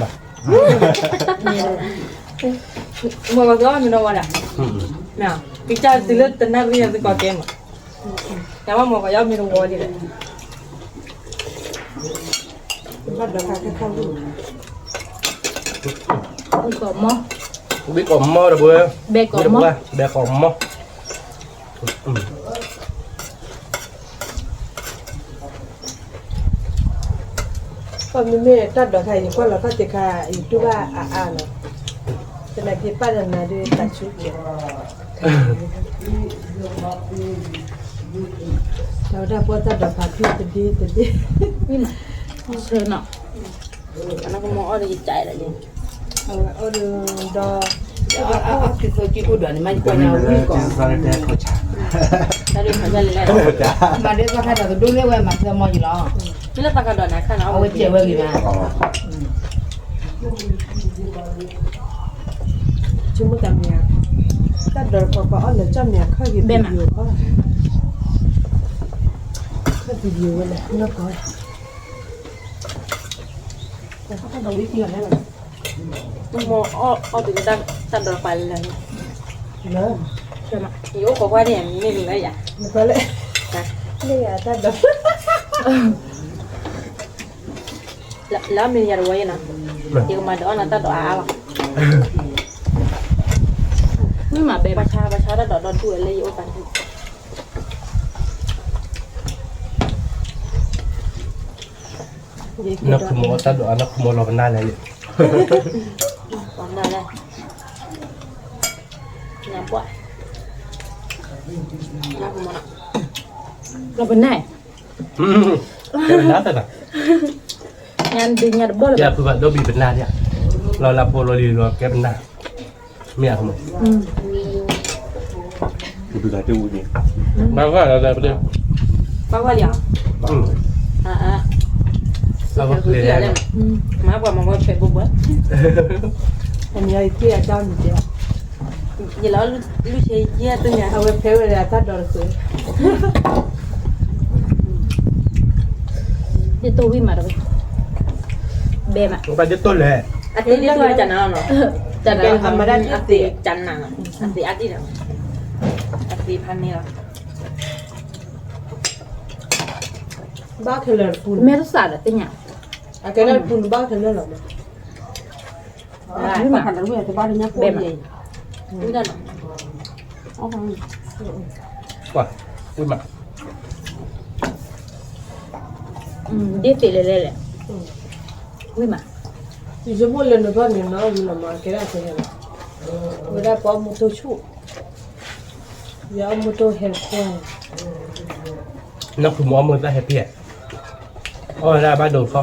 မုၢ်ကီၢ်သုအီၣ်မ့ၤနီၤဝါဒၣ်, ကစၢ်သုလၢတနၣ်ရံၣ်သုကီၢ်ကဲမး တၢ်ဘၣ်မီၤကယီမ့ၢ်တဝီဒ်လဲၣ်, ဘၣ်ဒီးခါခဲခါဝံၣ်, ဝံၣ်ကိးမီၢ်, ဝံၣ်ကိးမီၢ်တဘိ, ဘဲကိးမီၢ်, ဘဲကိးမီၢ်. မ့မ့ၢ်တၢ်ဒိးခါအံၤ ယကွၢ်လီၤခီၣ်သ့ၣ်ခါ အံၤတူၢ်ဘၣ်အါအါလီၤ, သနာ်က့ပၢ်ဒီးနၤဒုးတၢ်ဆူကဲ, တၢ်ဝဲဒၣ်ပှၤတၢ်ဒိးဖးဖံတဒ့တဒ့, ဆၢနီၤ, အနီၢ်ကမီၤအီၣ်ဒီးယကဲလီၤ, အဝဲအီၣ်ဒီး မၤဒ်သိးခါဒီးတဒိၣ်လၢဝဲမၤသၢမီၢ်ယံၤလီၤ, မ့ၢ်လၢသးကဒီးနၤခါနီၤ အဝဲကဲဝဲဂ့ၤမး, ဆိကမိၣ်တၢ်မ့ၢ်ဧါ, တၢ်ဒိးတခီခီအီၣ်လၢကၠီၣ်မ့ၢ်အခီၣ်ဂ့ၤဘဲမး, ခီၣ်ဂ့ၤဝဲလၢနီၢ်ကီၢ် မ့ၢ်အီၣ်အီၣ်တုၤလၢတၢ်ဒိးတပၤလၢာ်န့ၣ်, ယအိၣ်ခိးကွၢ်န့ၣ် မ့ၢ်ကလၢယၤ, လၢယၤတၢ်ဒိး, လၢအမ့ၢ်ယၤတဝီယဲနီၤ, ယကမၤဒိးအီၣ်နၤတၢ်ဒိးအါအါလီၤ, မ့ၢ်မၤဘဲဘၣ်ဆါဘၣ်ဆါတၢ်ဒိးဒီဒူၣ်ဝဲလၢယအိၣ်တၢ်ဒူၣ် နီၢ်ခူမိၢ်အီၣ်တၢ်ဒိးအါ နီၢ်ခူမိၢ်လီၤပနၢ်လဲၣ်န့ၣ်, လီၤပနၢ်လဲၣ်, လီၤပနၢ်, ကဲပနၢ်တၢ်, ညါဒုးညါတဘီၣ်လၢၤဘၣ်, ယဖုဘၣ်ဒိဘံၣ်ပနၢ်ဒၣ်, လီၤလၢဖိလီၤလံၤလီၤကဲပနၢ်, မ့ၢ်ဧါ, ဘၣ်ဂၢၢ်လီၤ, ဘၣ်ဂၢၢ်လံဧါ, မၤပှၤမၤဝဲဖဲဘိဘၣ်, အမ့ၢ်အံၤတ့ၢ်အတၢ်မံၤတဲ ယလီၤလူၢ်ဆဲးယဲၢ်တန့ၣ် အဝဲဖဲဝဲဒၣ်တၢ်ဒိးတဃုာ်, ဒ်တိၢ်ဝံၣ်မးတဝဲ, ဘဲမး, ဒ်တိၢ်လဲၣ်, အသ့ဒ်တိၢ်ဝဲကနၤလီၤနီၤ, ကဲအမၤဒၣ်အသ့ကနၤလီၤ, အသ့အါဒံၣ်လီၤ, အသ့ဖးန့ၢ်လီၤ, ဘၣ်ခဲလၢာ်တပူၤ, မဲတစးဒီးသ့ၣ်ညါ, အကဲလၢတပူၤနဘၣ်ခဲလၢာ်လီၤမး ဝံၣ်မး, ဘဲမး, ဝံၣ်မး, ဒ်သ့ၣ်လဲၣ်လဲၣ်လဲၣ်, ဝံၣ်မး, ယဆိကမိၣ်လၢနဘၣ်န့ၣ်နီၤ ဝံၣ်လီၤမး ကဲဒၣ်ကဲလီၤ, ဝဲဒၣ်ပအီၣ်မူတိၢ်ဆူၣ်, ယအီၣ်မူတိၢ်ဟဲခွါ, နီၢ်ခူမိၢ်အီၣ်မူတၢ်ဟဲဖံး, အီၣ်ဝဲဒၣ်ဘၣ်ဒိခီ,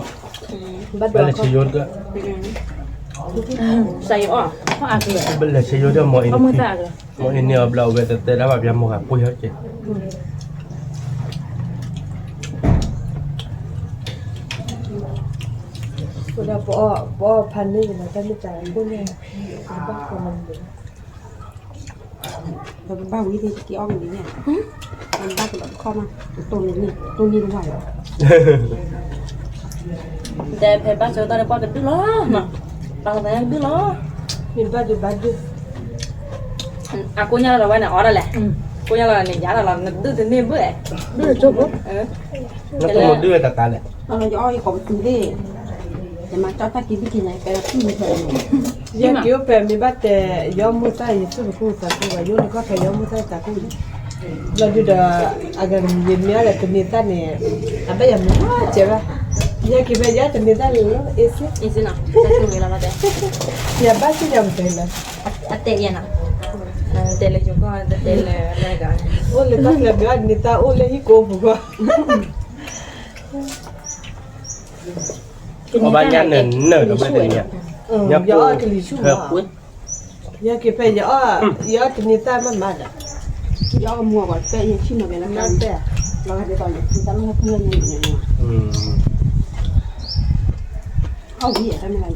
ဘၣ်လဲၤဆံယိတၢ်, ဘၣ်လဲၤဆံယိတၢ် မ့ၢ်အံၤန့ၣ်, မ့ၢ်အံၤန့ၣ်အဘျီဝဲတတဲဒၣ်ဘၣ်ပျၢ်မိၢ်ဂၤပှ့ၤဟဲက့ၤ, ပအီၣ်ဖးန့ၢ်က့ၤလီၤတၢ်မ့ၢ်တၢ်ဖိန့ၣ်, ပဘၣ်ဝံၤသ့ၣ်တက့ၢ်အီၣ်က့ၤန့ၣ်, ပဘၣ်ကဒီးတခီမး, တိၢ်န့ၢ်တဝါလီၤ, တဲဖဲဘၣ်ဆၢကတီၢ်ဒီးပှၤကဒုၣ်လီၤ, ပှၤကဒုၣ်လီၤ, မ့ၢ်ဘၣ်ဒုးဘၣ်ဒုး, အကိညါလီၤဒီးဝဲန့ၣ်အီၣ်ဒၣ်လဲၣ်, ကိညါလီၤန့ၣ်ယါလီၤလီၤ နဒုၣ်တန့ၢ်ဘၣ်, ဒုၣ်တကၠိဖိ, နဒုၣ်ဝဲတၢ်တၢ်လဲၣ်, ယအီၣ်ယကိးပသူသ့ၣ်, ယမၤကၠီတၢ်က့ၤဘံၣ်က့ၤညါကဲလၢသူၣ်မုာ်ဖဲန့ၣ်, ယက့ၤအိၣ်ဖဲမ့ၢ်ဘၣ်တဲ, ယအီၣ်မိၢ်သၣ်ယသူၣ်တခူၣ်သးခူၣ်ဘၣ် ယအိၣ်လၢကီၢ်ဖဲယအီၣ်မိၢ်သၣ်ယသးခူၣ်, ဘျီဒုဒီး, အဂၤယမ့ၢ်အီၣ်လၢတန့ၤသၣ်န့ၣ်, အဘၣ်ယမ့ၢ်ဝဲကဲဘၣ်, ယက့ၤဖဲယအီၣ်တန့ၤသၣ်န့ၣ်လီၤ အ့စ့, ယဘၣ်စ့ၢ်ယၤမတၤလဲၣ်, အတဲယဲနီၤ, တဲလၢယိၤကီၢ်တဲလၢ, အိၣ်လၢကီၢ်ဖဲမ့ၢ်အီၣ်တန့ၤသၣ်အိၣ်လၢဟံၣ်ကိးပူၤကီၢ် အီၣ်ဘၣ်ညါနၢၤနၢၤဒီးဝဲတန့ၤ, ယအီၣ်ကလံၤဆူၣ်မး, ယက့ၤဖဲယအီၣ်, ယအီၣ်တန့ၤသၣ်မးမးဒီး, ယအီၣ်မူအီၤပှၤတဖျၢၣ်ယဆံၣ်နီၤကဲလၢကါ, လီၤဂာ်ဒ်သိးယတၢ်လီၢ်ဖုလၢန့ၣ်န့ၣ်, အီၣ်ဝံၤတၢ်မ့ၢ်လၢ,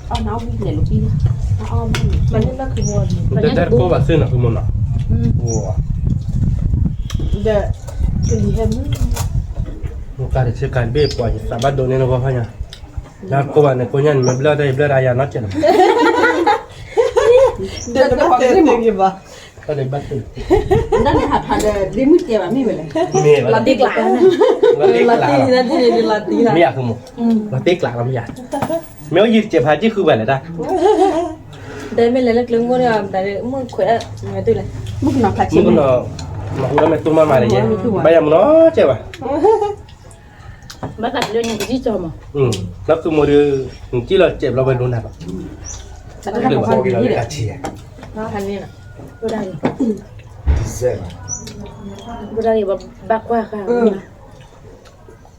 အီၣ်နအီၣ်ဝံၤလဲၤလိာ်ပံ, အီၣ်ဝံၤ, တၢ်တကိးဘၣ်သ့ၣ်နီၤ ဃုမိၢ်နီၤ, ဒီး, ကလံၤဟဲမုၢ်, ကါတဆ့ကၤတဘ့ၣ်ပှၤယသးဘၣ်ဒိးန့ၢ်နဂီၢ်ဖးညါ, နကိးဘၣ်န့ၣ် ကိးညါန့ၣ် မ့ၢ်ဘျၢတၢ်ယဘျၢတၢ်ယၤနီတစဲးလီၤ, ဒီးတဘၣ်တဲတဂ့ၤဘၣ် တၢ်ဒ်ဘၣ်တၢ်, တၢ်နဟးဖးဒီး ဒ့မုၣ်တဲဘၣ်မ့ၢ်ဝဲလဲၣ်, လီၤတ့ကျး, လီၤတ့ကျး, မ့ၢ်ယၤဃုမိၢ်, လီၤတ့ကျးလီၤမ့ၢ်ယၤ, မ့ၢ်အယံၤတစဲးဖးကံၣ်ဃုဘၣ်လဲၣ်တၢ်, ဒီးမ့ၢ်လဲၤလၢကျဲမိၢ်ဒီး မုၢ်ခွဲး, မုၢ်ကနီၤ, မ့ၢ်ဟူဒီးမ့ၢ်တိၢ်မးမးလဲၣ်ယဲ, ဘၣ်ယၤမနီတစဲးဘၣ် ဘၣ်သးလၢနကစံၣ်စီၤမး, လီၤဃုမိၢ်ဒီး, နစံၣ်လီၤစဲးဘျီဝဲဒိနၤလီၤ, တၢ်လၢပှၤကလၢတၢ်ဆံး, ဘၣ်ကွၢ်ဃာ်,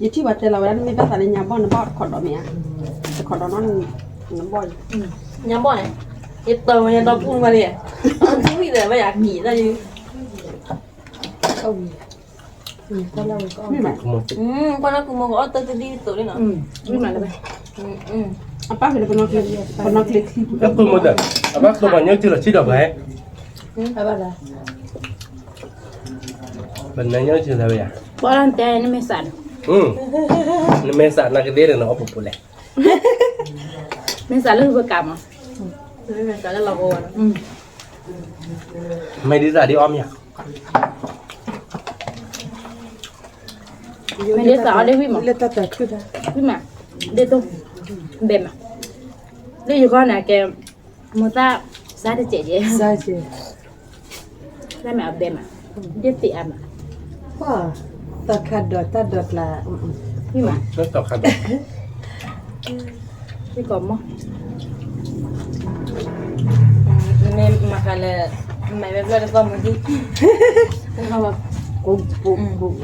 ယထံၣ်ပှၤတဲလီၤဝဲဒၣ် နမ့ၢ်ဘၣ်သးလၢညါဘီၣ် နဘၣ်တခီဒီးမ့ၢ်ဧါ, တခီဒီးနီၢ်, နဘီၣ်, ညါဘီၣ်န့ၣ်, ယတၢ်ဝဲညါဒီပူၤမးလံ, အဝံၤဒီးဘၣ်ယၤကံၣ်တၢ်ယု, ကွၢ်နီၢ်ကုမိၢ်ကအီၣ်တၢ်တဒ်သိးန့ၣ်, အပၢ်က့ၤ, ပနီၢ်ကျ့, အဘၣ်သိးပှၤညၣ်စုလီၤဆံးဒီးပှၤ, ပနၢ်ညၣ်စုလီၤဝဲယၤ, ပှၤတဲနမ့ၢ်စး, နမ့ၢ်စးနကသ့ၣ်ဒီးနအီၣ်ပူၤပူၤလဲၣ်, မ့ၢ်စးလၢဝဲကးမး, မ့ၢ်စးလၢလီၤကဝီၤ, မ့ၢ်ဒ်စးဒ်အီၣ်မ့ၢ်ဧါ မ့ၢ်ဒ်သိးအီၣ်ဒ်ဝံၣ်မး, ဝံၣ်မး, ဒ်သိး, ဘဲမး, ဒ်ယဂီၢ်န့ၣ်ကဲ, မိၢ်သၣ်, စၢ်တစဲးယဲ, တၢ်မ့ၢ်အဘဲမး, ဒ်သ့ၣ်အါမး, သီခါဒီးတၢ်ဒီးကျါ, ဝံၣ်မး, သီခါဒီး သံကွၢ်မီၢ်, မ့ၢ်မၤဃါလၢ, မၤဝဲဘျီတသီၣ်မုၢ်ဒံၣ်, ကိၣ်ကိၣ်ကိၣ်,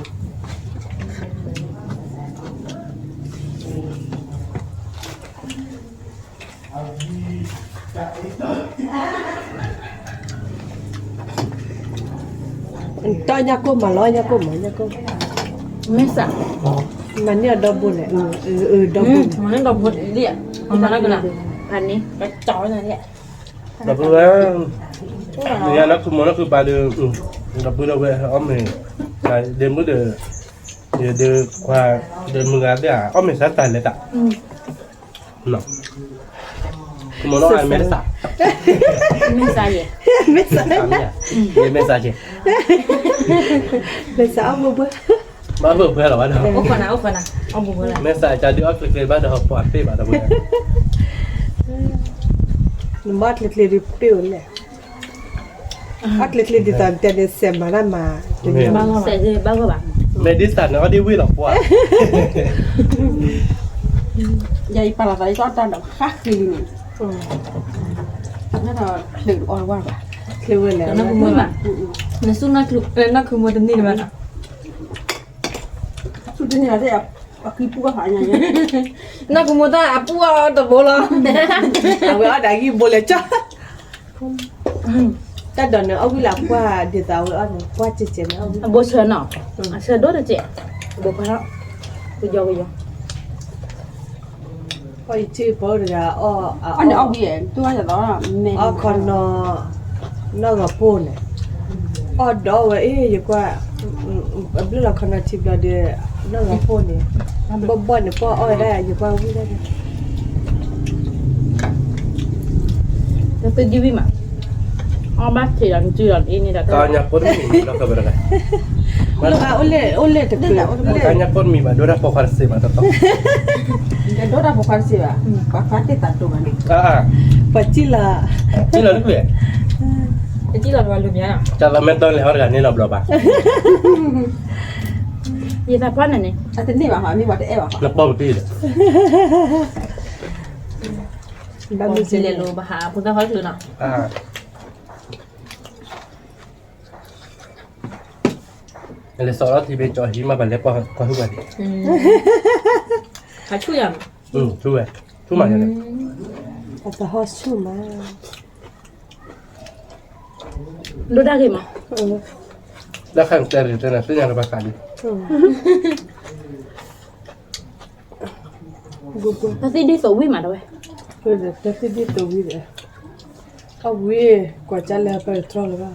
တီၢ်ညၣ်ကိၢ်မးလီၤ ညၣ်ကိၢ်မး ညၣ်ကိၢ်, မ့ၢ်စး, မၤန့ၢ်အဒီဘိလဲၣ်, ဒီဘိ, မၤန့ၢ်ဒီဘိလံ, မၤန့ၢ်ကနၤ, ဖးန့ၣ်, ကကၠီန့ၣ်, ဒီပုၢ်ဝဲၢ်, နၤနီၢ်ခုမိၢ်နီၢ်ခုပၢ်ဒီး, ဒီပုၢ်ဒီဝဲၢ်အီၣ်မ့ၤ, ဒ့မုၣ်ဒီး, ယဒုးခွါ, ဒီးမုၢ်ဂၤသ့ၣ်ဧါအီၣ်မ့ၤစးတၢ်လဲၤတၢ်, မ့ၢ်စး, မ့ၢ်စး, မ့ၢ်စး, မ့ၢ်စးအီၣ်ဘှဲဘှဲ, ဘၣ်ဘှဲဘှဲလီၤဘၣ်ဒီး, မ့ၢ်စးကဒုးအီၣ်ချ့ချ့ဘၣ်ဒီးပှၤသ့ၣ်ဘၣ်ဒီး, နဘၣ်ချ့ချ့ဒုးပ့ၢ်အိၣ်လဲၣ်, အီၣ်ချ့ချ့ဒ်သိးတဲန့ၣ် စဲးမၤတၢ်မၤ, မ့ၢ်ဒ်စးန့ၣ်အီၣ်ဒ်ဝံၣ်လီၤပှၤ, ယၤအံၤပာ်လီၤသးအံၤတၢ်ဒီးဃၣ်ဃ့လံန့ၣ်, ဒီးချ့အီၣ်ဝဲဘၣ်, ချ့ဝဲလဲၣ်, နသူၣ်နီၢ်ခုမိၢ်တန့ၢ်တမးနီၤ, သူၣ်တန့ၢ်ဘၣ်သ့ၣ်, အဃံပူၣ်ဘၣ်ဖးညါ, နီၢ်ခုမိၢ်တၢ်အပူၣ်အီၣ်တဘိလီၤ, အဝဲအီၣ်ဒၣ်ဂံၢ်ဘိလဲၤကၠီ တၢ်ဒီးန့ၣ် အီၣ်ဝံၣ်လၢပှၢ်ဒ်သိးအဝဲအီၣ်န့ၣ် ပှၢ်ကဲကဲန့ၣ်အီၣ်ဝံၣ်, အဘိဆၢနီၤ, အဆၢဒိၣ်တကဲး, အဘိခွါ, ကယီကယီ, အီၣ်ယထံၣ်ပှၤတဂၤအီၣ်, အီၣ်န့ၣ်အီၣ်ဝံၣ်, အီၣ်ခီနီၤ, နီၢ်ဂီၤပိၢ်န့ၣ်, အီၣ်ဒီးဝဲအ့ၣ် ယကွၢ်, အဘျုးလီၤခီနီၤထံဘျီဒီး, နီၢ်ဂီၤပိၢ်န့ၣ်, ဘီၣ်ဘီၣ်န့ၣ် ပှၢ်အီၣ်ဝဲဒၣ် ယကွၢ်ဝံၣ်ဒၣ်န့ၣ် တသုဒ်ဝံၣ်မး, အီၣ်ဘၣ်ထံးဒီးနစုဒီးအ့ၣ်န့ၣ်ဒီး, ကါညါကိၢ်တမံၤဘၣ်ဒီး, အိၣ်လဲၣ်, အိၣ်လဲၣ်တပၢၢ်, ကါညါကိၢ်တမံၤဘၣ် ဒိၣ်တၢ်ပိာ်ခွါတစဲးဘၣ်တတီၤ, ဒိၣ်တၢ်ပိာ်ခွါတစဲးဘၣ်, ပှၤဖးတ့ၢ်သးဒိၣ်ဘၣ်န့ၣ်, ပှၤကံၣ်လီၤ, ကံၣ်လီၤတကွံာ်, ကံၣ်လီၤတကွံာ်, ကၢ်လီၤမ့ၢ်တၢ်လဲၤဟီတဂၤန့ၣ်လီၤဘျီဘၣ် ယသးပှၢ်န့ၣ်န့ၣ်, အတန့ၢ်ဘၣ်ဟီ မ့ၢ်ပှၤတအဲၣ်ဘၣ်ဟီ, နပီၢ်ပတံၢ်ဒီး, ဘၣ်မုၢ်စဲလဲၤလိၤဘၣ်ဟး ဖိသၣ်ဃီတချုးနီၤ, လဲၤစီၤလီၤထံဘ့ကၠီဟံးမး ပှၤလဲၤပှၤကွၢ်ဟုၣ်ပှၤဒံး, ဟးဆူၣ်ယၤ, ဆူၣ်ဝဲ, ဆူၣ်မး, အသဟီၣ်ဆူၣ်မး, ဒိၣ်တၢ်ဂ့ၤမး, တၢ်ခါန့ၣ်တဲရ့ၣ်တဲနၤ သ့ၣ်ညါလၢဘၣ်ဃးလံ. တၢ်သံဒ်သိးဝံၣ်မးတဝဲ, တၢ်သံဒ်သိးဝံၣ်ဒီး, အဝံၣ် ကွၢ်ကၢ်လၢပတြီလၢၤဘၣ်.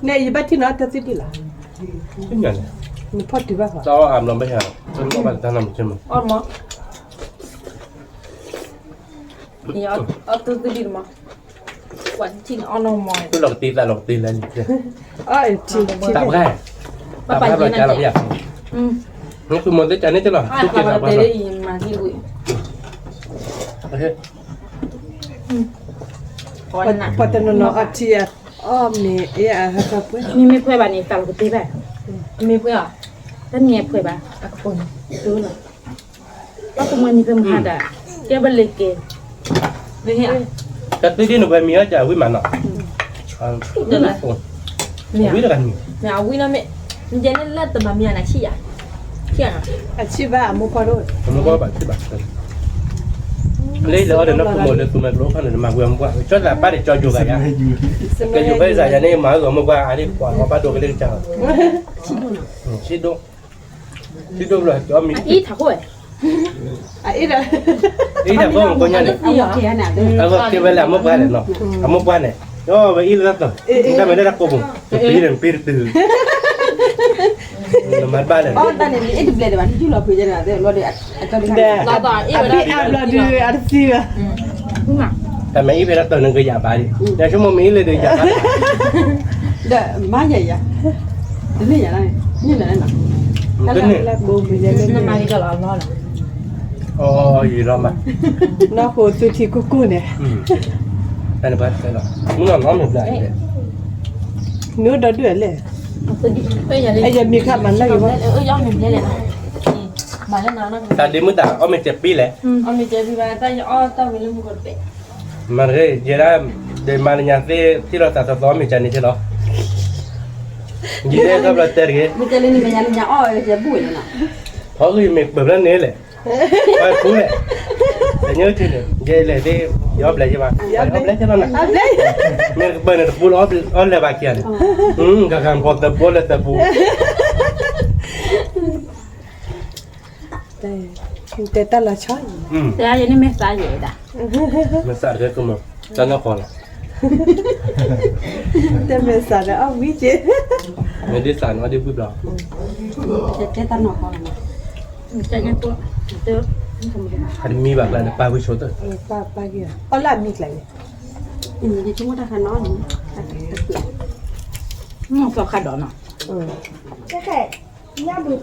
န့ၣ် ယဘၣ်ထံၣ်နီၤ တၢ်သံဒ်လီၤ. နဖီၣ်တုၤဘၣ်ဃီ, တၢ်အီၣ်အါဘျီဘၣ်ယၤ, တၢ်အီၣ်ဘၣ်တၢ်နၤမ့ၢ်ကဲမး, အီၣ်မး, အီၣ်တၢ်သံဒ်မး, ကွၢ်ထံၣ်န့ၣ်အီၣ်နီၢ်မး, သူၣ်လီၤကတံၢ်သးလီၤကတံၢ်လဲၣ်န့ၣ်, တၢ်ပှဲၤ, တၢ်ပှဲၤဘၣ်ကၢ်လီၤဘၣ်ယၤ, မ့ၢ်သူမီၤသ့ၣ်ကၢ်န့ၣ်ကလီၤ, သူၣ်က့ၤသးပှဲၤလီၤ, ပှၤတနီၤနီၤအီထံအီၣ်မ့ၤ အဟဲကပှဲၤ, မ့မ့ၢ်ပှဲၤဘၣ်န့ၣ် သးလီၤကတံၢ်ဘၣ်, မ့ၢ်ပှဲၤအီၤ, တၢ်မ့ၢ်ပှဲၤဘၣ်, အကပူၤန့ၣ်, ဘၣ်ကမွဲနံၤဖဲမဟါဒၣ်, ကဲဘၣ်လ့ၤက့ၤ, တၢ်သံဒ်န့ၣ်ပှဲၤမံၤအီၣ်ကၢ်ဝံၣ်မးနီၤ, ဝံၣ်တဂၤမံၤ, မ့ၢ်အဝံၣ်န့ၣ်, မ့ၢ်အဝံၣ်နီၤမ့ၢ်, နကဲန့ၣ်လၢတမၤမံၤအနၤဆံၣ်ယၤ, ဆံၣ်ယၤနီၤ, အဆံၣ်ဘၣ်အမိၢ်ပှၢ်ဒိၣ်, အမိၢ်ပှၢ်ဘၣ်ဆံၣ်ဘၣ်, လၢယလဲၤအီၣ်ဒီးနီၢ်ခိမိၢ်လၢသူမွဲကျိခီန့ၣ် နမၤဝံၤအမိၢ်ပှၢ်, ကၠီသးပၢ်ဒီးကၠီယိၤဂၤယၤ, ကၠီယိၤဖဲစးယၤန့ၣ် မၤအၢဂီၤမိၢ်ပှၢ်အါဒ်ပှၤလီၤဘၣ်ဒိကလၢကစၢ်လီၤ, ဆံၣ်ဒိၣ်, ဆံၣ်ဒိၣ်ဘျီ အံၤထးခိၣ်ဝဲ, အံၤထးခိၣ်ကိးညါန့ၣ်, အဂီၢ်က့ၤဝဲလၢအမိၢ်ပှၢ်လဲၣ်နီၤ, အမိၢ်ပှၢ်န့ၣ်, အဝဲအံၤလၢတၢ်, တၢ်မ့ၢ်လၢတၢ်ကိးပူၤ, တပံတတုၤ, နမၤတဘၣ်လဲၣ်, ဒီးအဘံၣ်အါဘျီဒီးအတသံဘၣ်, တၢ်မ့ၢ်အံၤဖဲတၢ်တၢ်နကယၤဘၣ်ဒံး, ယဆိကမိၣ်မ့ၢ်အံၤလဲၣ်ဒီးယၤဘၣ်, ဒီးမၤယၤယၤ, တမ့ၢ်ယၤလၢ, မ့ၢ်လၢ, တမ့ၢ်, အီယံၤလီၤမး, နီၢ်ခိသူထံကိၢ်ကိၢ်န့ၣ်, တၢ်န့ၣ်ပှၤတဲလီၤ, မုၢ်နီၢ်နီၢ်မ့ၢ်ဘျါ, နအိၣ်ဒီဒူၣ်လဲၣ်, အယမံၤခါမၤလၢဂ့ၤဘၣ်, တၢ်ဒ့မုၢ်တၢ်အီၣ်မ့ၢ်စဲးပံလဲၣ်, မၤတဂ့ၤ ယဲဒၣ်, ဒ်မၤနညါသ့ၣ်ထံၣ်လီၤသးသီသီအီၣ်မ့ၢ်စဲးန့ၣ်ကဲလီၤ, ယဲဒၣ်တဘျီတဲတဂ့ၤ, ဖီဂုၢ်မ့ၢ်ပၢၢ်ဖျၢၣ်န့ၣ်လဲၣ်, ပှၤထူလဲၣ်, တညိထံန့ၣ် ယဲလဲၣ်သ့ၣ်, ယအီၣ်ဘျဲၣ်ယဲဘၣ်, ယအီၣ်ဘျဲၣ်ယဲလီၤနၤ, မ့ၢ်တကပၢၢ်န့ၣ်တပူလၢအီၣ်လဲၣ်ဘၣ်ခံဂၤန့ၣ်, ဂၤဂၤဖီသၢပူအီၣ်လဲၣ်သၢပူ တဲတၢ်လီၤဆီ, တဲယဲန့ၣ်မ့ၢ်သးယဲဒၣ်, မ့ၢ်သးတကဲကမၢ်, တၢ်နီၢ်ကီၢ်လီၤ, တဲမ့ၢ်သးဒီးအီၣ်ဝံၤက့ၤ, မ့ၢ်ဒ်သးန့ၣ်အီၣ်ဒ်ဝံၤဘျီ, တဲတၢ်နီၢ်ကီၢ်လီၤ, အတမံဘၣ်ကျါန့ၣ် ပၢ်ဝံၤဆိတၢ်, ပၢ်ပၢ်က့ၤ, အီၣ်လၢအမံကျါန့ၣ်, ယဆိကမိၣ်တၢ်ခါနီၤန့ၣ်, သီခါဒီးနီၤ,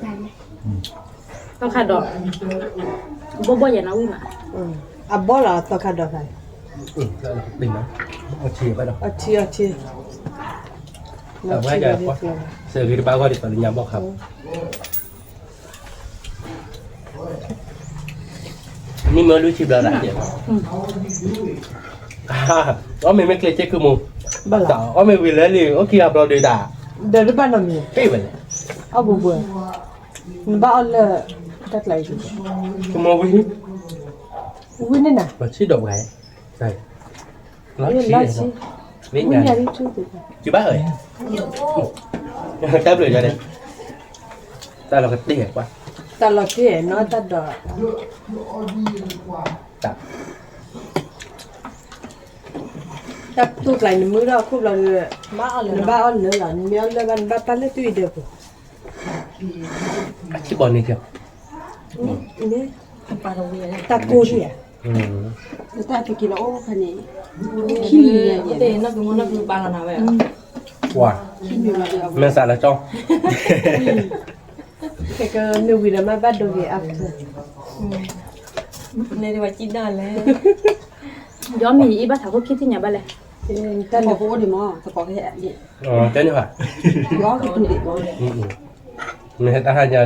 သီခါဒီး, ဘီဘီယဲနီၤဝံၤမး, အဘီလီၤသီခါဒီးသး, အထံအီထံ, စဲးဂ့ၤတဘၣ်ဂီၢ်ဒ်သိးလၢညါဘီၣ်ခါ, မ့ၢ်မ့ၢ်လွံၢ်ဆံဘျီဒၣ်, အီၣ်မ့ၢ်မ့ၢ်ကျဲစ့ၢ်ခိၣ်မူ, အီၣ်မ့ၢ်ဝံၤလၢလံ အိၣ်ခံဂၤဘျီဒုးတၢ်, ဒီးတဘၣ်နီတမံၤ, ပ့ၢ်ဝဲလဲၣ်, အီၣ်ဘှံးဘှံး, နဘၣ်အီၣ်လၢ, တၢ်ကျါအံၤ, ကမီၤဝံၤ, ဝံၤန့ၣ်နၤ, လီၤဆံဒီးဝဲ, လီၤဆံ, ဝံၤန့ၣ်, ကဘၣ်ဝဲ, တၢ်ဘျုးယၤန့ၣ်, တၢ်လီၤကတ့ၢ်ကွၢ်, တၢ်လီၤကတ့ၢ်နီၤတၢ်ဒီး, တၢ် တၢ်တူၢ်ကျါအံၤ နမုၢ်ထီၣ်အခိၣ်ဘျီဒီး, နဘၣ်အီၣ်လၢာ်လီၤ, နမ့ၢ်အီၣ်လၢာ်ဘၣ် နဘၣ်ပာ်လၢသွံၣ်အံၤဒီးပူၤ, အထံဘီန့ၣ်က, တၢ်ကိၢ်န့ၣ်ဧါ, တၢ်တက့ၤလီၤအိၣ်ဖဲန့ၣ်, ခံမံၤ, ပှၤ, မဲာ်သးလၢကၠီ နဝံၤဒီးမ့ၢ်ဘၣ်ဒိဂ့ၤအါဖဲ, လဲၤဒ်ဝဲကံဒၣ်လဲၣ်, ယအီၣ်မ့ၢ်ယအံၤဘၣ်ထးခိၣ်ခံထံၣ်ညါဘၣ်လဲၣ်, တၢ်န့ၣ်, တဲန့ၣ်ဘၣ်, မ့ၢ်ဟဲတၢ်ဟါညါဒီ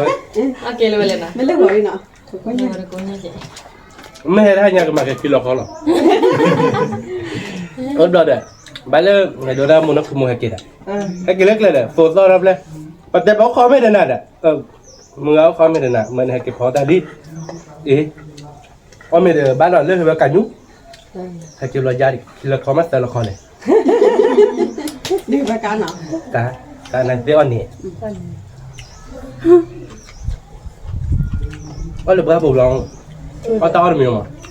း, မ့ၢ်ဟဲတၢ်ဟါညါကမၤက့ၤခံလီၤခီလီၤ, အိၣ်ဘျီဒီး, ဘၣ်လၢ, ဒိးဒၣ်မိၢ်နီၢ်ခိမိၢ်ဟဲက့ၤဒီး, ဟဲက့ၤလၢကျဲဒီး သိးသီၣ်ထီၣ်ဖျဲၣ်, ပတဲပအိၣ်ခိးမ့ၢ်ဒီးနၤဒီး, မုၢ်ဂၤအိၣ်ခိးမ့ၢ်ဒီးနၤ မ့ၢ်နဟဲက့ၤဖီတၢ်လံ, အ့ အီၣ်မ့ၤဒီးဘၣ်ဒီးလၢဟဲဝဲကးညူ, ဟဲက့ၤဘျီယါဒံး ခံလၢခီမးသၢလၢခီလဲၣ်, တၢ်နသ့အီၣ်န့ၣ်, အီၣ်လၢပှၢ်ပူၤဘျီ, အီၣ်တၢ်အီၣ်တ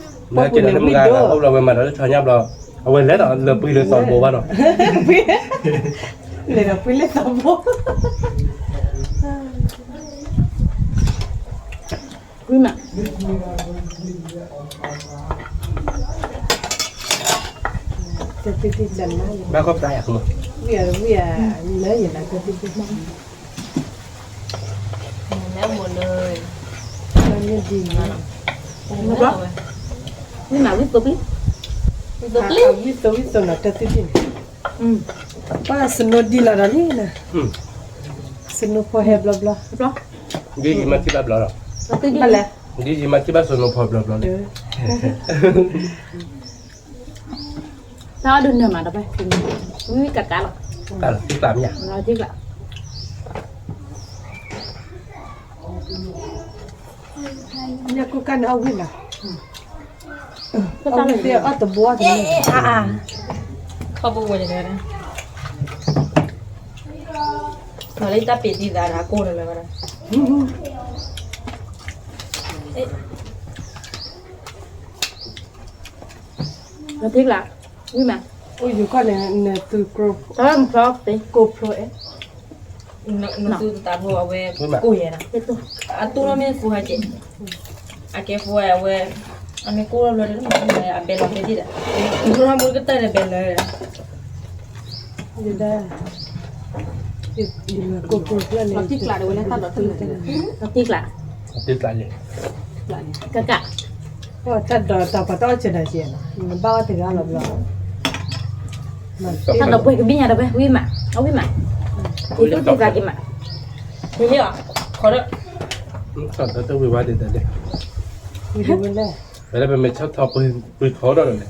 မံၤမး, လၢက့ၤဒီးလၢမုၢ်ဂၤဂၤ အိၣ်ဘျီဝဲမၤဒီးလၢဆီညါဘျီ, အဝဲလဲၤဒီးလၢပှံၤလၢသီတဘိဘၣ်ဒီး, လဲၤဒီးပှံၤလၢသီတဘိ, ဝံၤမး, ဘၣ်ကီၢ်ပျၢ်ယၤ, ဝံၤဝံၤ, လၢယလၢကသံၣ်သ့ၣ်မး, လဲၤမိၢ်လၢ, ဝံၤမး, ဝံၤသိပျံၤ, ဝံၤသိပျံၤ, ဝံၤသိပျံၤန့ၣ်, ပှၤစနိဒံလီၤဒီးလံ, စနိဖီဟဲဘျီဘျီ, ဒ်ယမၤထံၣ်ဘၣ်ဘျီလီၤ, ဒ်ယမၤထံၣ်ဘၣ်စနိဖီဘျီဘျီလီၤ, တၢ်အီၣ်ဒုးနၢၤမးဒီး, ဝံၤကကးလီၤ, ထံကျးမ့ၢ်ယါ, ထံကျး, ညၣ်ကိၢ်ကၢ်န့ၣ်အီၣ်ဝံၤလီၤ, အီၣ်တဘိအီၣ်တဘိ, ခီဘိဝဲန့ၣ်, လီၤလၢတၢ်ပ့ၤသံသးဒီးအကိၢ်န့ၣ်လၢၤဘၣ်ဒီး, ထံကျး, ဝံၤမး, အိၣ်ယိၤကီၢ်န့ၣ် နသုးကျိ, ကိၢ်ဖျိအဲ နသုးသးဖိအဝဲ, ကိၢ်ယဲ, အတူၢ်လီၤမ့ၢ်ဖူဟဲက့ၤ, အကဲဖူဝဲအဝဲ, အမ့ၢ်ကိၢ်လီၤဘျီဒီး, အဘဲလီၤဖဲဒံးဒီး, နတူၢ်လီၤမူကတၢၢ်ဒီးဘဲလီၤ, ယဒၣ်, ကိၢ်ဖျိန့ၣ်, ထံကျး, ထံကျး, ကကး, တၢ်ဒီးတၢ်ပှၤတအီၣ်စၢၤဒီးက့ၤ, နဘၣ်အီၣ်တဂၤလီၤဘျီ, တၢ်ဒီးပှဲၤကဘံၣ်ညါဒီးဝဲ ဝံၤမး, အဝံၤမး, ယသူၣ်ကံသးက့ၤမး, ဝံၤလံအီၤ, ခီဒီး, တၢ်တဝံၤဝါဒ်တၢ်ဒဲး, ဝံၤဒ်ဝဲလဲၣ်, ဝဲဒၣ်ပမ့ၢ်ဆီၣ်ထီၣ်ပှ့ၤထီဒီးန့ၣ်,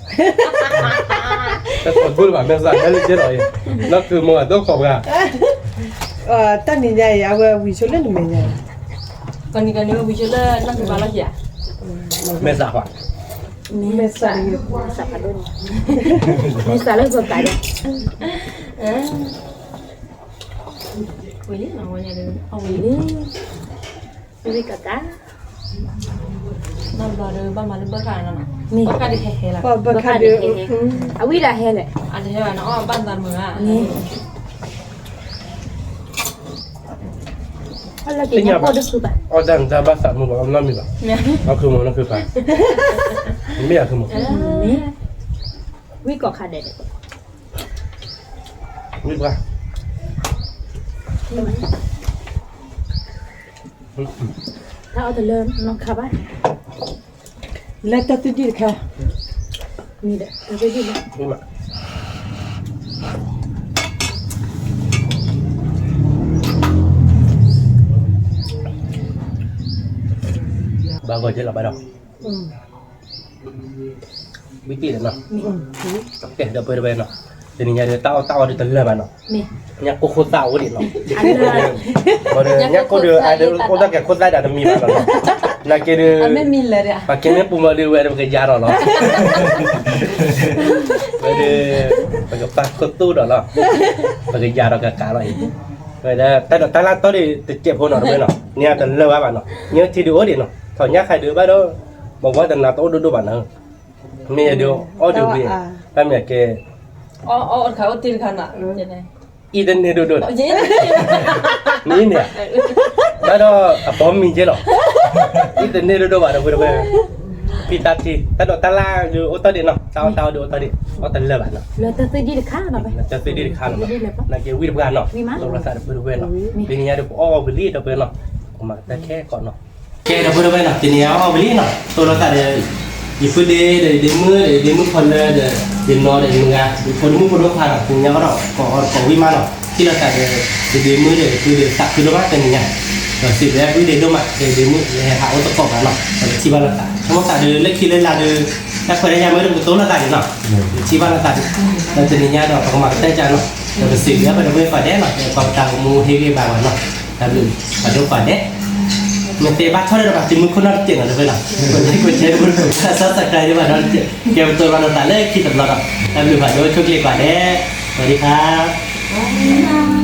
ဆီၣ်ထီၣ်ဘိလၢဘၣ် မဲာ်သၣ်ဟဲလၢကဲဒီးအံၤ, နီၢ်ခုမိၢ်အဒိၣ်ခိးပှၤ, တၢ်နံၤညါအံၤ အဝဲဝံၤဆိလၢနမဲာ်ညါ, ကနံၤကနံၤဝံၤဆိလၢနီၢ်ခုဘၣ်လီၢ်ခံဧါ, မဲာ်သၣ်ခွါ, မဲာ်သၣ်, မဲာ်သၣ်လၢကီၢ်ကးဒီး, ဝံၤလံ, ဝံၤလံ, ဝံၤကကး, ဘၣ်ဘျီဒီးဘၣ်မၤလၢဘၢၣ်ခါနီၤ, ဘၢၣ်ခါဒုးဟဲဟဲလီၤ, ဘၢၣ်ခါဒုး, အဝံၤဒၣ်ဟဲလဲၣ်, အတဟဲဘၣ်နီၤ အီၣ်ဘၣ်သးမုာ်ဧါ, အီၣ်လၢက့ၤညါကိၢ်တစူၤဘၣ်, အီၣ်တၢ်နတၢ်ဘၣ်သးမုာ်ဘၣ် အီၣ်နီတမံၤဘၣ်, အီၣ်ခုမီၤနီၢ်ခုဖး, မ့ၢ်အီၣ်ခုမီၤ, ဝံၤကီၢ်ခါဒဲးဒဲး, ဝံၤပှၤ, တၢ်အီၣ်တလၢနီတခါဘၣ်, လၢတၢ်သူၣ်ဒံၣ်တခါ, မ့ၢ်ဒီး တၢ်သူၣ်ဒံၣ်လၢ ဘၣ်ဂီၤက့ၤလီၤဘၣ်ဒီး, ဝံၤတ့ၢ်ဒီးနီၤ, ကဲဒီပုၢ်ဝဲၢ်နီၤ, တနံၤညါဒီးတၢ်အီၣ်တၢ်အီဒီးတလၢာ်ဘၣ်နီၤ, ညၣ်ကိၢ်ခိၣ်သၣ်အိၣ်ဒံးနီၤ, ဒီးညၣ်ကိၢ်ဒီး အအိၣ်တၢ်ကဲခိၣ်သၣ်ဒၣ်တမံၤဘၣ်နီၤ, နာ်က့ဒီး, ပှၤကဲမ့ၢ်ပူၤမီၤဒီးဝဲဒီးပကယၤထီၣ်လီၤ, ဝဲဒီး, ပကပာ်ခိၣ်သူၣ်ဒီးလီၤ, ပကယၤထီၣ်ကကးလီၤအံၤ, ဝဲဒၣ်တၢ်ဒိးတၢ်လၢ်တီဒီးတစဲးဖိနီၤ တဝဲနီၤ, န့ၢ်တလၢာ်ဘၣ်ဘၣ်နီၤ, ညၣ်ထံဒုးအိၣ်ဒံးနီၤ, ထီၣ်ညၣ်ခါဒုးဘၣ်ဒီး, မ့ၢ်ဝဲတနၤတအိၣ်ဒိၣ်ဒိၣ်ဘၣ်နီၤ, မ့ၢ်ယဒုးအီၣ်ဒုးဝံၤ, တၢ်မ့ၢ်ကဲ, အီၣ်တခါအိၣ်တ့ၢ်တခါနီၤ, အံၤတန့ၢ်ဒိၣ်ဒိၣ်ဒီး, မ့ၢ်န့ၣ်, ဘၣ်ဒီးအပိာ်မုၣ်ကဲလီၤ, အံၤတန့ၢ်ဒိၣ်ဒိၣ်ဘၣ်ဒီးဝဲတဝဲ, ဖံသးထံ, တၢ်ဒိးတၢ်လၢ်ဒုးအိၣ်တီၢ်ဒံးနီၤ, တၢ်အီၣ်တၢ်အီဒုးအိၣ်တီၢ်ဒံး, အီၣ်တလၢာ်ဘၣ်နီၤ, လၢတၢ်သူၣ်ဒံၣ်တခါနီၤ, နာ်က့ဝံၤတပှၢ်နီၤ, တိၢ်လီၤသးဒီးပုၢ်တဝဲၢ်နီၤ, တနံၤညါဒီးပအီၣ်ဝံၤလံဒီပုၢ်ဝဲၢ်နီၤ, ပကမၤကတၢၢ်ခဲကီးနီၤ, ကဲဒီပုၢ်တဝဲၢ်နီၤ, တနံၤညါအီၣ်ဝံၤလံနီၤ, တိၢ်လီၤသးဒီး, ယပုၢ်ဒ့ဒီးယဒ့မုၣ်ဒီးယဒ့မုၣ်ဖီလၢဒီး, ယနီၢ်ဒီးယမုၢ်ဂၤ, ယဖိဒ့မုၣ်ဖိဒိၣ်ခွါနီၤ, တနံၤညါအီၣ်ဒီးကိးအီၣ်ကိးဝံၤမးနီၤ, ထံၣ်လိာ်သးဒီး, ယဒ့မုၣ်ဒီးယပုၢ်ဒီးသးခုဒိၣ်မး တနံၤညါ, ဒီးစံးဘျုးဒ့ဒိၣ်မး, ယဒ့မုၣ် ယဟဲဟးအိၣ်သကိးဘၣ်နီၤ, ဒီးပထံၣ်ဘၣ်လိာ်သး, ဆိကမိၣ်သးဒီးလၢခံလၢလာ်ဒီး, တၢ်ခွဲးတၢ်ယာ်မ့ၢ်ဒီးပကတိၢ်လိာ်သးန့ၣ်နီၤ, ပထံၣ်ဘၣ်လိာ်သးဒီး, ဒီးတနံၤညါဒီးပကမၤကတၢၢ်ကၢနီၤ, ဒီးပစံးဘျုးပဒီပုၢ်ဝဲၢ်ကိးဂၤဒဲးနီၤ, ဒီးပတၢ်အိၣ်မူဟ့ၣ်ဂံၢ်ဘါဘၣ်နီၤ, တၢ်ဘျုး, ပဒိၣ်ကိးဂၤဒဲး. နသ့ဘၣ်ထီၣ်ဒီးပှၤသုးမုၢ်ခိၣ်နီတစဲးနီၤ တဖဲလီၤ, ကိးကဲကိးကဲ ပစၢ်စးကါဒံးဘၣ်နီတစဲး, ကဲပတိၢ်လီၤနသးလၢခံတဘျီဒီး တၢ်ဘျုးဖးဒိၣ် ဆိၣ်ဂ့ၤကွၢ်ဒဲး, စဝၤဒံခါ